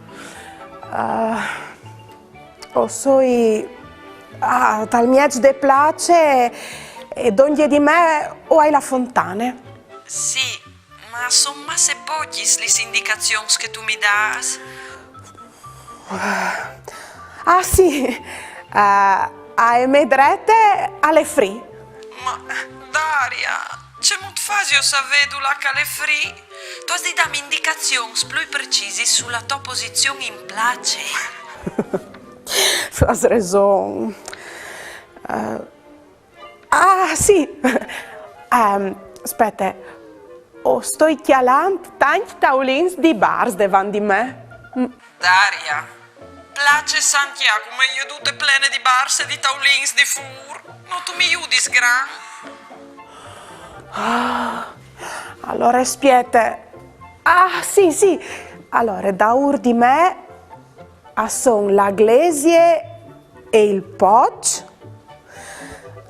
Ah, o soi, ah, tal mieç de place e dongje di me o ai la fontane. Sì, ma a son masse pocjis lis indicazions che tu mi dâs. Ah, sì, eh, ae mê drete al è free. Ma, Daria, cemût fasio a savê dulà che al è free? Tu âs di dâmi indicazions plui precisis su la tô posizion in place. Tu âs reson. Eh, ah, sì. Ehm, spiete, o stoi cjalant tancj taulins di bars devant di me. Mm. Daria, place San Jacum e je dute plene di bars e di taulins di fûr. No tu mi judis grant? Ah, alore spiete. Ah, sì, sì. Alore, daûr di me a son la glesie e il poç,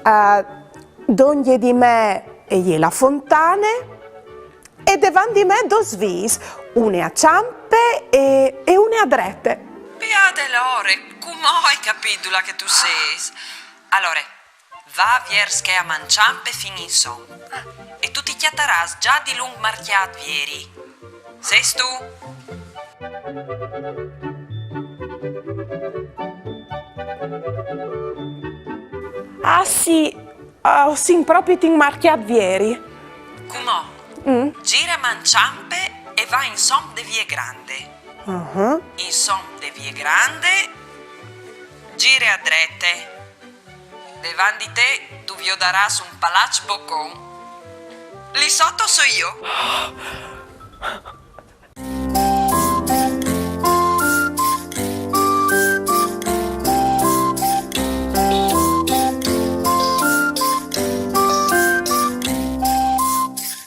eh, dongje di me e je la fontane, e devant di me dôs vîs, une a çampe e, e une a drete. Beate Lore, cumò o ai capît dulà che tu sês. Alore, Va viers chê a man çampe fin insom. E tu ti cjatarâs za dilunc marcjât vieri. Sêstu? Ah sì, o sin propit in marcjât vieri. Cumò, Mm. Gire a man çampe e va insom de vie grande. Ah. Insom de vie grande, gire a drete. Devant di te tu viodarâs un palaç bocon. Lì soto o soi jo.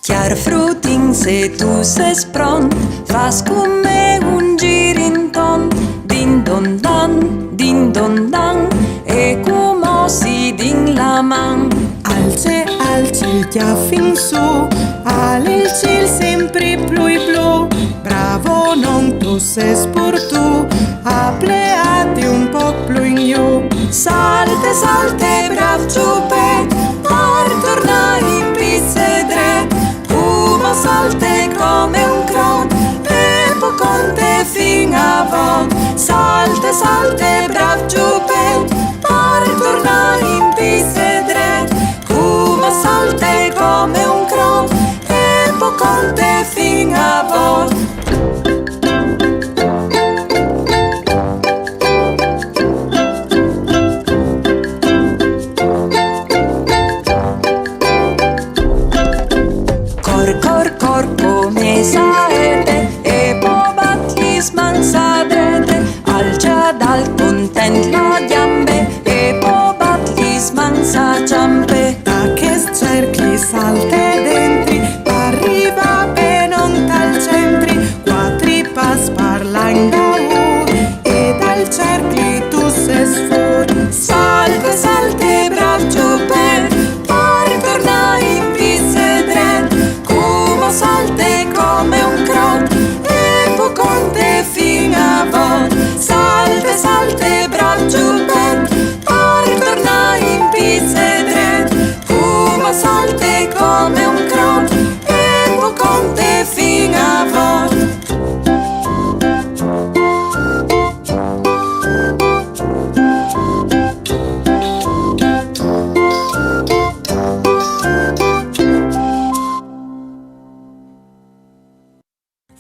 Cjar frutin, se tu sês pront, fâs cun me un zîr inton. Din don dan, din don dan, e cumò si din la man. Alce, alce il cjâf in sù, al è il cîl simpri plui blu. Bravo, non tu sês pur tu, a pleâti un pôc plui in jù. Salte, salte, brâf zupet, par tornâ in pîts e dret. Cumò salte come un crot e po conte fin a vot. Salte, salte, brâf zupet, par tornâ in pîts e dret. Cumò salte come un crot e po conte fin a vot. Cor, cor, cor, come saete, e po bat lis mans a drete, alce adalt content la gjambe, e po bat lis mans a çampe. A chest cercli salte dentri, par rivâ ben ont al centri, cuatri pas par la indaûr, e dal cercli tu sês fûr. Salte, salte, brâf zupet, par tornâ in pîts e dret. Cumò salte come un crot e po conte fin a vot. Salte, salte, brâf zupet, par tornâ in pîts e dret. Cumò salte come un crot e po conte fin a vot.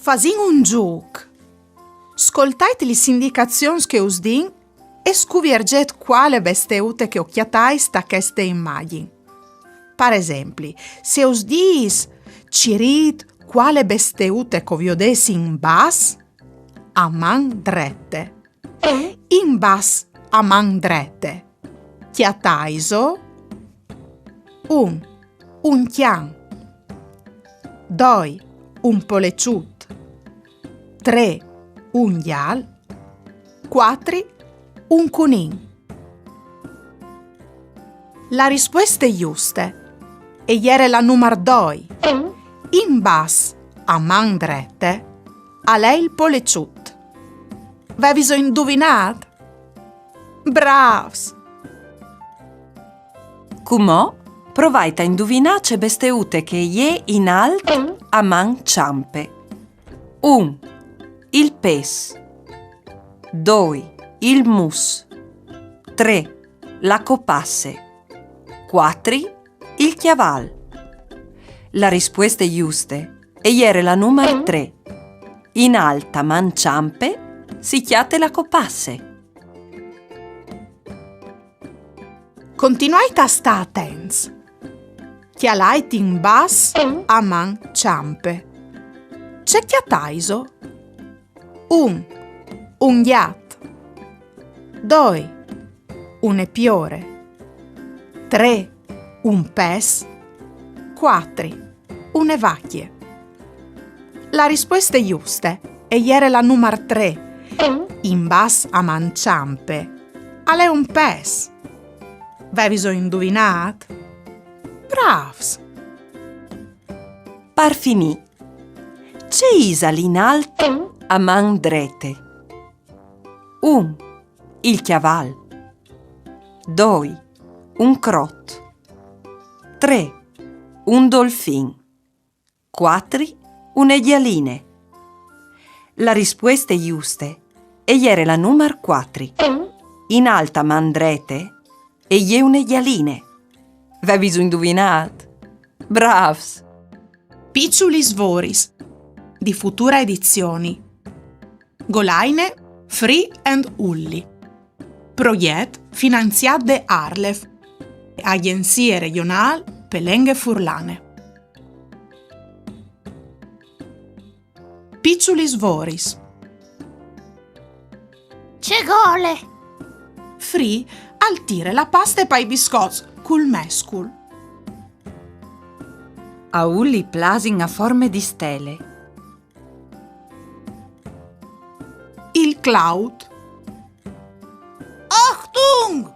Fasìn un zûc. Scoltait lis indicazions che us din e scuvierzêt cuale besteute che o cjatais ta cheste imagjin. Par esempli, se us dîs: cirît cuale besteute che o viodês in bas, a man drete. In bas a man drete. Cjataiso: un, un cjan. Doi, un poleçut. Trê, un gjal. Cuatri, un cunin. La rispueste juste e jere la numar doi. In bas, a man drete, al è il poleçut. Veviso induvinât? Brâfs! Cumò provait a induvinâ ce besteute che e je in alt a man çampe. Un, il pes. Doi, il mus. Trê, la copasse. Cuatri, il cjaval. La rispueste juste e jere la numar trê. In alt a man çampe si cjate la copasse. Continuait a stâ atents. Cjalait in bas a man çampe. Ce cjataiso? Un, un gjat. Doi, une piore. Trê, un pes. Cuatri, une vacje. La rispueste juste e jere la numar trê. In bas a man çampe al è un pes. Veviso induvinât? Brâfs! Par finî, ce isal in alt a man drete? Un, il cjaval. Doi, Un crot. Trê. Un dolfin. Cuatri. Une gjaline. La rispueste juste e jere la numar cuatri. In alt a man drete e je une gjaline. Vevis induvinât? Brâfs! Piçulis voris, di Futura Edizioni. Golaine Free and Ulli. Progjet finanziât de ARLeF, Agjenzie Regjonâl pe Lenghe Furlane. Piçulis voris. Ce gole! Free al tire la paste pai biscots cul mescul. A Ulli plasin a forme di stele. Il claut. Achtung!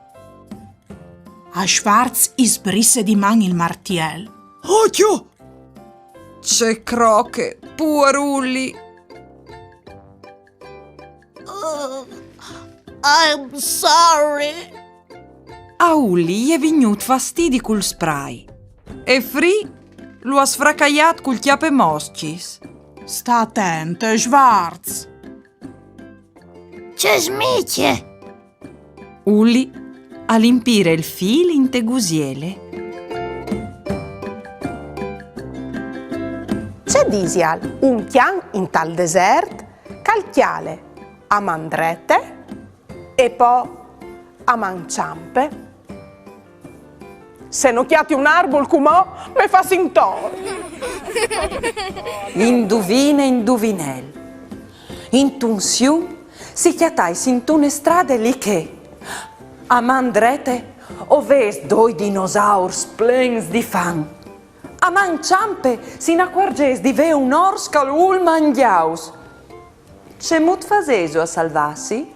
A Schwarz i sbrisse di man il martiel. Occhio! Ce croche, puar Ulli! Uh, I'm sorry. A Ulli i è vignût fastidi cul spray. E Free lu à sfracaiât cul cjapemoscjis. Sta atent, Schwarz! Ce smicje! Ulli al impire il fîl inte gusiele. Ce disial un cjan intal desert che al cjale a man drete e po a man çampe? Se no cjati un arbul cumò, me fâs intor. Induvine, induvinel. Intun sium si cjatais intune strade li che, a man drete, o vês doi dinosaurs plens di fam. A man çampe si inacuarzês di vê un ors che al vûl mangjâus. Cemût fasêso a salvâsi?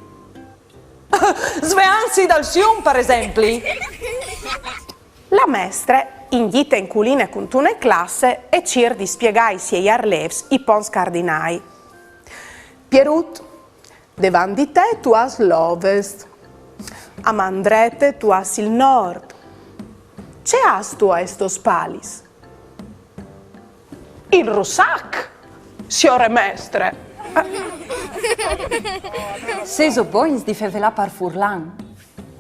Sveantsi dal sium, par esempli. La mestre i inghite in culine cuntune classe e cîr di spiegâ ai siei arlêfs i ponts cardinâi. Pierut, devant di te tu âs l'ovest, a man drete tu âs il nord. Ce âstu aes tôs spalis? Il russac, siore mestre! Sêso bogns di fevelâ par furlan?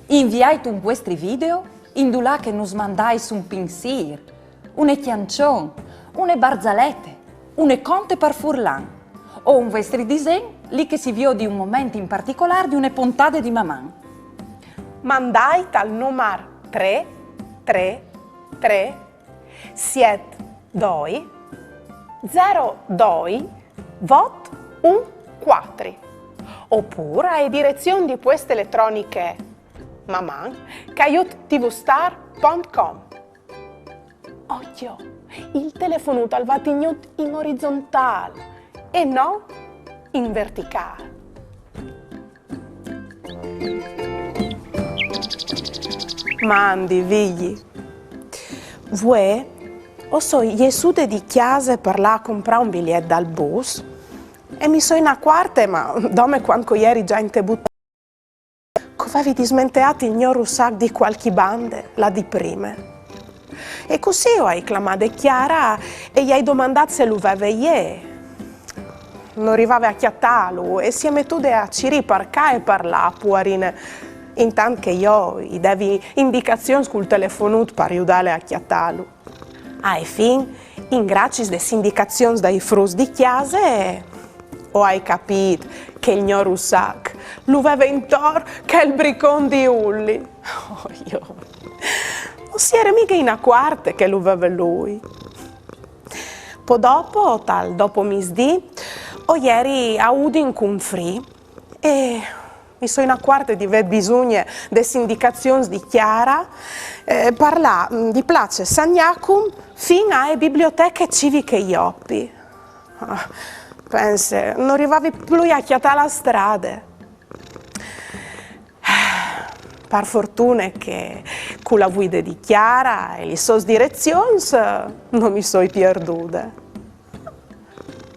Inviait un vuestri video indulà che nus mandais un pinsîr, une cjançon, une barzalete, une conte par furlan, o un vuestri disen li che si viodi un moment in particolâr di une pontade di Maman. Mandait al numar trê trê trê siet doi zero doi vot un cuatri, opûr ae direzion di pueste eletroniche maman caiut tvstar pont com. Occhio, il telefonut al va tignût in orizontâl e no in verticâl. Mandi, Vigji. Vuê o soi jessude di cjase par lâ a comprâ un biliet dal bus e mi soi inacuarte, ma dome cuant che o jeri za inte butee, che o vevi dismenteât il gno russac di cualchi bande, là di prime. E cussì o ai clamade Chiara e i ai domandât se lu veve jê. No rivave a cjatâlu e si è metude a cirî par ca e par là, puarine, intant che jo i devi indicazions cul telefonut par judâle a cjatâlu. Ae fin, in graciis des indicazions dai fruts di cjase, o ai capît che il gno russac lu veve intor chel bricon di Ulli. Oh, jo. No si jere mighe inacuarte che lu veve lui. Po dopo, tal dopomisdì, o jeri a Udin cun Free e mi soi inacuarte di vê bisugne des indicazions di Chiara, eh, par lâ, mm, di place San Jacum fin ae biblioteche civiche Jopi. Ah, pense, no rivavi plui a cjatâ la strade. Par fortune che cu la vuide di Chiara e lis sôs direzions, eh, no mi soi pierdude.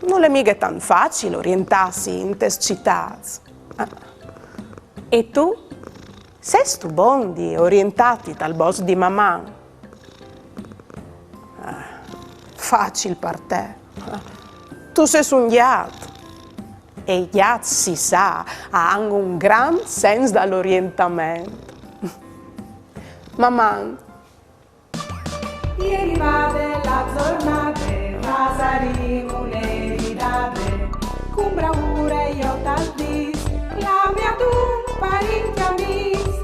Nol è mighe tant facil orientâsi intes citâts. Ah. E tu? Sêstu bon di orientâti tal bosc di Maman? Ah, facil par te. Tu sês un gjat. E i gjats, si sa, a àn un grant sens dal orientament. Maman. Jeri vade la zornade, fasarìn une ridade, cun braure jo tal dîs, clami adun parint e amîs,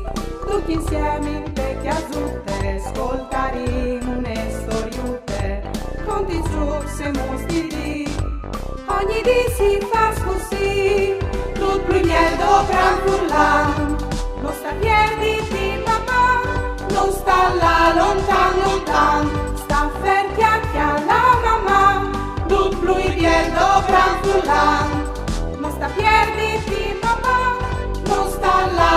ducj insiemi inte cjasute, scoltarìn une storiute, conti, zucs e muts di dì. Ogni dì si fâs cussì, dut plui biel dopran furlan. No sta pierditi, Maman, no sta lâ lontan lontan, sta fer, cjale la Maman, dut plui biel dopran furlan. No sta pierditi, Maman, no sta lâ